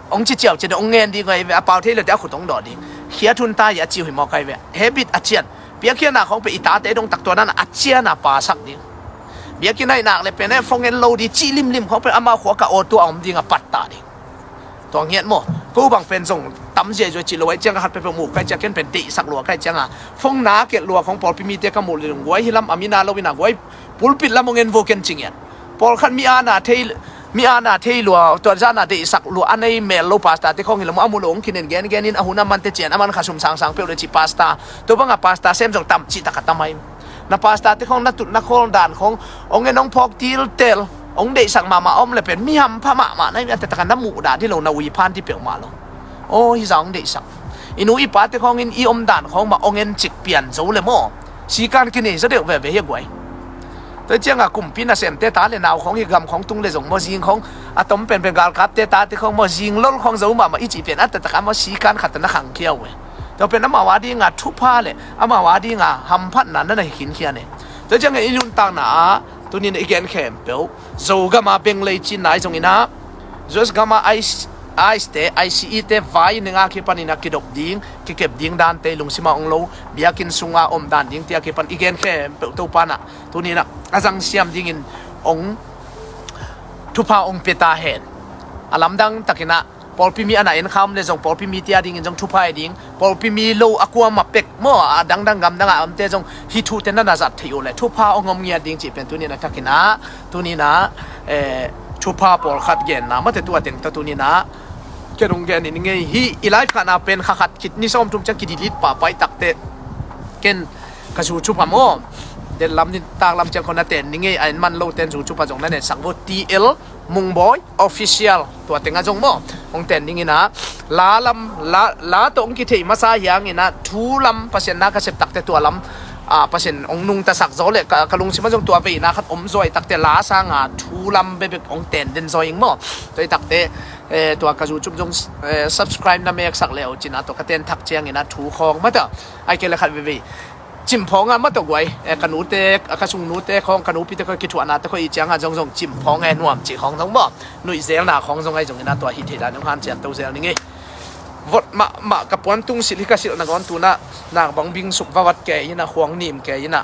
hong ci ciau cian hong ngen ding ahi ve, a pau thei lo te a khut hong dawh ding. Khiat hun ta hi a ciu hi mawk ahi ve. Habit a cian. Biakinn a khawng pe i tate dong tak tua nan a cian a pasak ding. Biakinn ahi nak le pen e phone en lo di ci limlim khawng pe amau khua ka aw tua a om ding a pat ta ding. Tua ngiat maw. Ko bang pen zong tam ziaizua ci lo ahi cianga khat pe pe mu kai ciang ken pen deihsak lua kai cianga phone na ket lua khawng pawlpi mite ka muh le dong guai hi lam a mi na lo ina guai pulpit lam hong en vo ken ci ngiat. Pawlkhat mi ana thei, mi ana thei lua, tua zana deihsak lua a nei mel lo pastor te khawng hi lo maw, a mu lo hong kinen gengenin a hun a mante cian a man kha sum sangsang peuh le ci pastor. Tua banga pastor sem zong tam cih taka tam ahi. Na pastor te khawng na tut na khawl dan khawng hong en hong phawk tiltel hong deihsak mahmah a om le pen mi hampha mahmah na hi mi a te taka na muh dan hi lo, na ui phan ti peuhmah lo. Aw, hi zang hong deihsak. I nu i pate khawngin i om dan khawng mah hong en cik pian zo le maw. Sikan kinei zaw deuh veve hi a guai. Tua cianga kumpi nasemte ta le nau khawng hi gam khawng tung le zong maw zing khawng a tom penpen galkapte tate khawng maw zing lol khawng zo mahmah i cih pen a taktak a maw sikan khat na khangkhia uh e. Tua pen amau a dinga thupha le amau a dinga hamphatna na na hi khinkhian e. Tua cianga i nuntakna ah tunin i gen khempeuh Zogama benglei cinna ahi zongin ah U S gama ICE, ICE te, ICE te vai ninga kipanin a kidop ding, kikep ding dante i lungsima ong lo, biakinn sunga om dan ding tia kipan i gen khempeuh Topa nah tuninah a zangsiam dingin ong thupha ong pia ta hen. A lamdang takinah pawlpi mi ana en kham le zong pawlpi mi tia dingin zong thupha e ding, pawlpi mi lo a kuama pek maw a dangdang gamdangah omte zong hih thute na na zat theih uh le thupha ong om ngiat ding cih pen tuninah takinah tuninah, eh, thupha pawlkhat genna mate tua teng ta tuninah ken ong gen in ngei hi. I live khahna pen kha khat khit ni sawm thum ciang kidilit pahpah i takte ken ka zu thupha maw, den lam ni tak lam ciang khon na ten ni ngei a en man lo ten zu thupha zong na netsak bo. T L Mungbawi Official tua tengah zong maw hong ten dinginah la lam la, la tawh hong kithei masa hianginah thu lam Pasian na ka sep takte tua lam, ah, Pasian hong nungtasak zaw le ka, ka lungsimah zong tua veina khat om zaw i takte la sanga thu lam bebek hong ten den zaw ing maw. Tua i takte, eh, tua ka zu thupha zong, eh, subscribe na meksak le uh cinah tua ka ten thak cianginah thu khawng mata ai kei le khat veve cimphawng ah mata guai, eh, ka nute, ka sungnute khawng, ka nupite khawng kithuahnate khawng i ciangah zong zong cimphawng e nuam cih khawng zong maw nuihzelna khawng zong ai zongin a tua hih theih dan zong hanciam to zel ning ei. Vot mahmah ka puan tung silh hi ka silh nangawn tunah nak bang bing suk vavat kei inah khuang nim kei inah,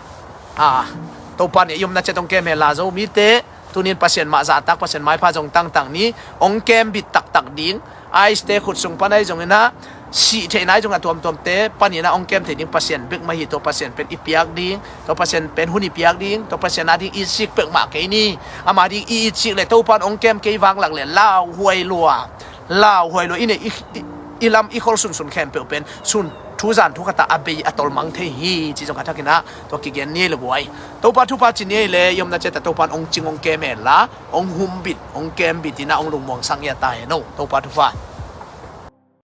ah, Topa nih i omna ciat hong kem hen la Zomite Tunin Pasian mah zahtak, Pasian maipha zong tangtang ni. Hong kembit taktak ding. Ice te khut sung pan ahi zongin ah, sih theihna ahi zongin a tuamtuamte panin ah hong kem thei ding Pasian bek mah hi. Tua Pasian pen i piak ding, tua Pasian pen hun i piak ding, tua Pasian a ding i itsik pek mah kei ni. Ama ding i itsik le Topan hong kem kei vanglak le lauhuai lua, lauhuai lua i nei i, i, i lam i khol sunsun khempeuh pen sun thu zan thu khat ah a bei a tolmang thei hi, ci zong a thakin ah tua kigen ni ei le guai. Topa thupha ci ni ei le, i omna ciat ah Topan hong cing hong kem hen la, hong humbit, hong kembit in ah hong lungmuang sak ni a ta hen o. Topa thupha.